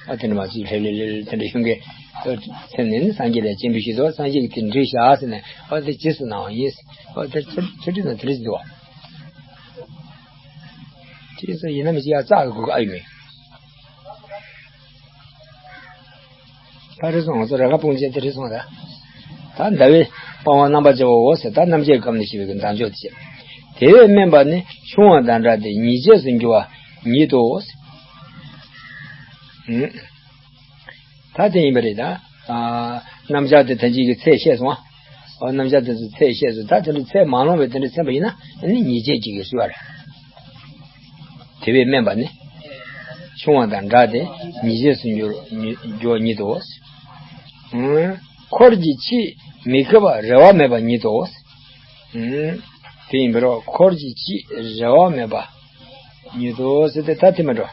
ཨ་དེ་འདྲ་མ་གཅིག་ལྷེབ་ལྷེབ་ལྷེབ་ལྷེབ་དེ་འདྲ་ཡོང་གི། མཚན་ནི་ནི་སངས་རྒྱས་ལས་སྐྱེན་པའི་ཞིག་འདུག་སངས་རྒྱས་ཀྱིས་དེ་འགྲིག་བཞག་ཟེར་ནས་ཨ་དེ་རྗེས་སུ་གནང་བ་ཡིན། ཨ་དེ་ཚེ་ཚེ་ཁྲིད་ན་དེ་འདྲ་ཞིག་འདུག་བ། དེ་ཚོ་ཡིན་ན་མི་ཤེས་ཡ་རྩ་གི་གོ་གི་ཨ་ཡོད་མེད། ད་རེས་སོང་ང་ཚོ་རེས་འགའ་སྤུངས་བྱས་དེ་རེས་སོང་ད། ད་ཟླ་བའི་པང་པ་རྣམ་པར་འཇོག་པའོ་ཟེར་ད་རྣམ་བཅད་སྐབས་ནས་ཞེས་པའི་གི་ཟླ་འཇོག་དེ་བྱས། དེ་བས་དམན་པ་ནི་ཆུང་བ་དང་འདྲ་སྟེ་ཉིས་བརྒྱས་སུ་འགྱུར་བ་ཉིད་དོ། ཨུམ། ད་དེ་ཡིན་པ་རེད་ད། ཨ། རྣམ་གཞག་དེ་ད་ཅིག་གི་ཚད་བཤད་སོང་ཨ། ཨོ་རྣམ་གཞག་དེ་ཚོ་ཚད་བཤད་སོང་ད་དེ་འདྲ་ཚད་མ་ལོངས་པའི་དེ་འདྲ་ཚད་པ་ཡིན་ན་ཨ་ནི་ཉིས་བརྒྱས་ཅིག་གིས་གསུས་པ་རེད། དེ་བས་དམན་པ་ནི། ཆུང་བ་དང་འདྲ་སྟེ་ཉིས་བརྒྱས་སུ་འགྱུར་འགྱུར་བ་ཉིད་དོ། ཨུམ། འཁོར་གྱི་ཕྱིས་མི་ཁེབས་པ་རེ་བ་མེད་པ་ཉིད་དོ། ཨུམ། དེ་ཡིན་པས་རོ་འཁོར་གྱི་ཕྱིས་རེ་བ་མེད་པ་ཉིད་དོ་ཟེར་ཏེ་ད་དེ་མ་འགྲོ།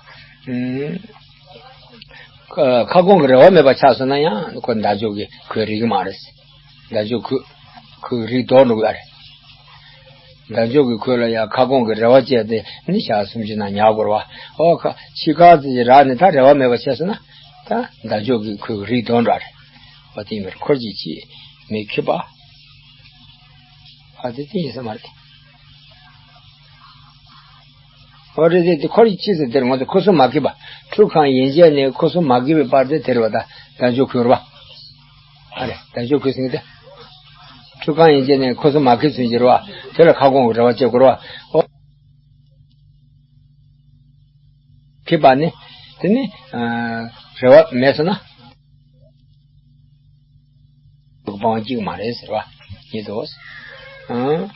ཨུམ། ཁ་སྐོང་གི་རེ་བ་མེད་པ་ཆགས་སོང་ན་ཡང་ཁོ་ཟླ་འཇོག་གི་གོས་རིག་གི་མ་རེད། ཟླ་འཇོག་གོས་གོས་རིག་ལྡོག་འགྲོ་གི་ཨ་རེད། ཟླ་འཇོག་གི་གོས་ལ་ཡང་ཁ་སྐོང་གི་རེ་བ་བཅས་ཏེ་ནི་ཞག་སུམ་ཅུ་ནང་ཉར་དགོས་རེད་བ། ཨོ་ཁ་ཕྱི་ཁ་ཙི་ཅི་རག་ནས་ད་རེ་བ་མེད་པ་བྱས་སོང་ན་ད་ཟླ་འཇོག་གི་གོས་རིག་ལྡོག་འགྲོ་ཨ་རེད། ཨོ་དེ་ཡིན་པར་འཁོར་གྱི་ཕྱིས་མི་ཁེབས་པ། ཨ་དེ་དེ་ཡིན་ས་མ་རེད། ཨོ་རེད་དེ་དེ་འཁོར་གྱི་ཕྱིས་སུ་དེར་ང་ཚོ་ཁུ་སིམ་མ་ཁེབས་པ། ཁྲུས་ཁང་ཡན་ཆད་ནས་ཁུ་སིམ་མ་ཁེབས་པའི་བར་དེ་དེར་བ་ད་ཟླ་འཇོག་གོས་རེད་བ། ཨ་རེད་ཟླ་འཇོག་གོས་ཟེར་གི་དེ། ཁྲུས་ཁང་ཡན་ཆད་ནས་ཁུ་སིམ་མ་ཁེབས་ཚུན་གྱི་རེད་བ། དེ་ལ་ཁ་སྐོང་གི་རེ་བ་བཅས་དགོས་རེད་བ། ཨོ། ཁེབས་པ་ནི། དེ་ནི། ཨ། རེ་བ་མེད་སོང་ན། སྤང་བ་གཅིག་མ་རེད་ཟེར་བ། ཉིད་དོ། ཨ།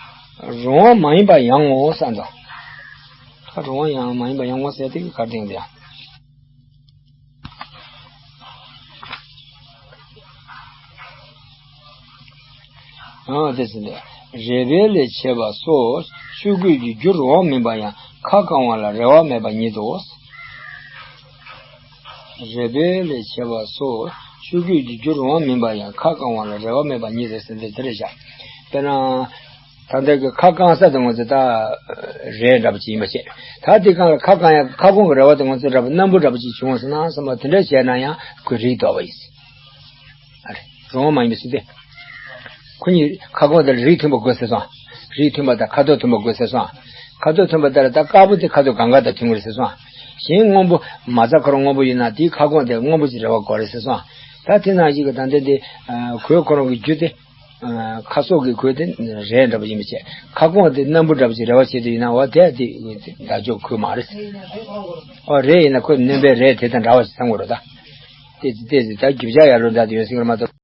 རུང་བ་མ་ཡིན་པ་ཡང་ངོ་བསམ་དང་། ད་རུང་བ་ཡང་མ་ཡིན་པ་ཡང་ངོ་ཟེར་དེ་གི་གར་སྟེང་དུ་ཡང་། ཨ་དེ་ཚོ་ནི་རེག་པའི་ལས་བྱེད་པ་སོགས་ཆོས་གོས་ཀྱི་རྒྱུ་རུང་བ་མིན་པ་ཡང་ཁ་བཀང་བ་ལ་རེ་བ་མེད་པ་ཉིད་དོ། རེག་པའི་ལས་བྱེད་པ་སོགས་ཆོས་གོས་ཀྱི་རྒྱུ་རུང་བ་མིན་པ་ཡང་ཁ་བཀང་བ་ལ་རེ་བ་མེད་པ་ཉིད་དོ་ཟེར་འདི་དེ་རེད་བཞག་དཔེར་ན། ད་ལྟ་གི་ཁ་བཀང་ས་དེ་ང་ཚོ་ད་རས་འདྲ་པོ་ཅིག་ཡིན་པ་བྱས། ད་དེ་གང་ལ་ཁ་བཀང་ཡ་ཁ་སྐོང་གི་རེ་བ་དེ་ང་ཚོ་འདྲ་པོ་སྣམ་བུ་འདྲ་པོ་ཅིག་བྱུང་སོང་ན་བསམ་པ་དེ་འདྲ་བྱས་ན་ཡང་གོས་རིག་ལྡོག་པ་ཡིན། ཨ་རེ་རུང་བ་མ་ཡིན་པའི་ཚུལ་དེ། ཁོ་གཉིས་ཁ་སྐོང་དེ་ལ་རིགས་མཐུན་པ་དགོས་ཟེར་སོང་། རིགས་མཐུན་པ་དང་ཁ་དོག་མཐུན་པ་དགོས་ཟེར་སོང་། ཁ་དོག་མཐུན་པ་དེ་ལ་ད་དཀར་པོ་དེ་ཁ་དོག་གང་ག་དང་མཐུན་དགོས་ཟེར་སོང་། གཞན་སྔོན་པོ་མ་རྩ་ཁོ་རང་སྔོན་པོ་ཡིན་ན་དེའི་ཁ་སྐོང་དེ་སྔོན་པོ་ཅིག་རེ་བ་དགོས་རེད་ཟེར་སོང་། ད་དེ་ནང་བཞིན་གྱི་ད་ལྟ་དེ་གོས་ཁོ་རང་གི་རྒྱུ་དེ། ཁ་སོགས་ཀྱི་གོས་དེ་རས་འདྲ་པོ་ཡིན་པ་བྱས། ཁ་སྐོང་དེ་སྣམ་བུ་འདྲ་པོ་ཅིག་རེ་བ་བྱེད་དུ་ཡིན་ན་འོ་དེ་དེ་ད་ཅོག་གོས་མ་རེད། ཨོ་རས་ཡིན་ན་ཁོས་སྣོན་པའི་རས་དེ་དང་འདྲ་བ་ཞིག་བསམ་དགོས་རེད་ད། དེ་དེ་དེ་ད་རྒྱུ་ཆ་ཡར་ལོ་འདྲ་དེ་ཡོད་སྲིད་ཀྱི་རེད་མ་གཏོགས།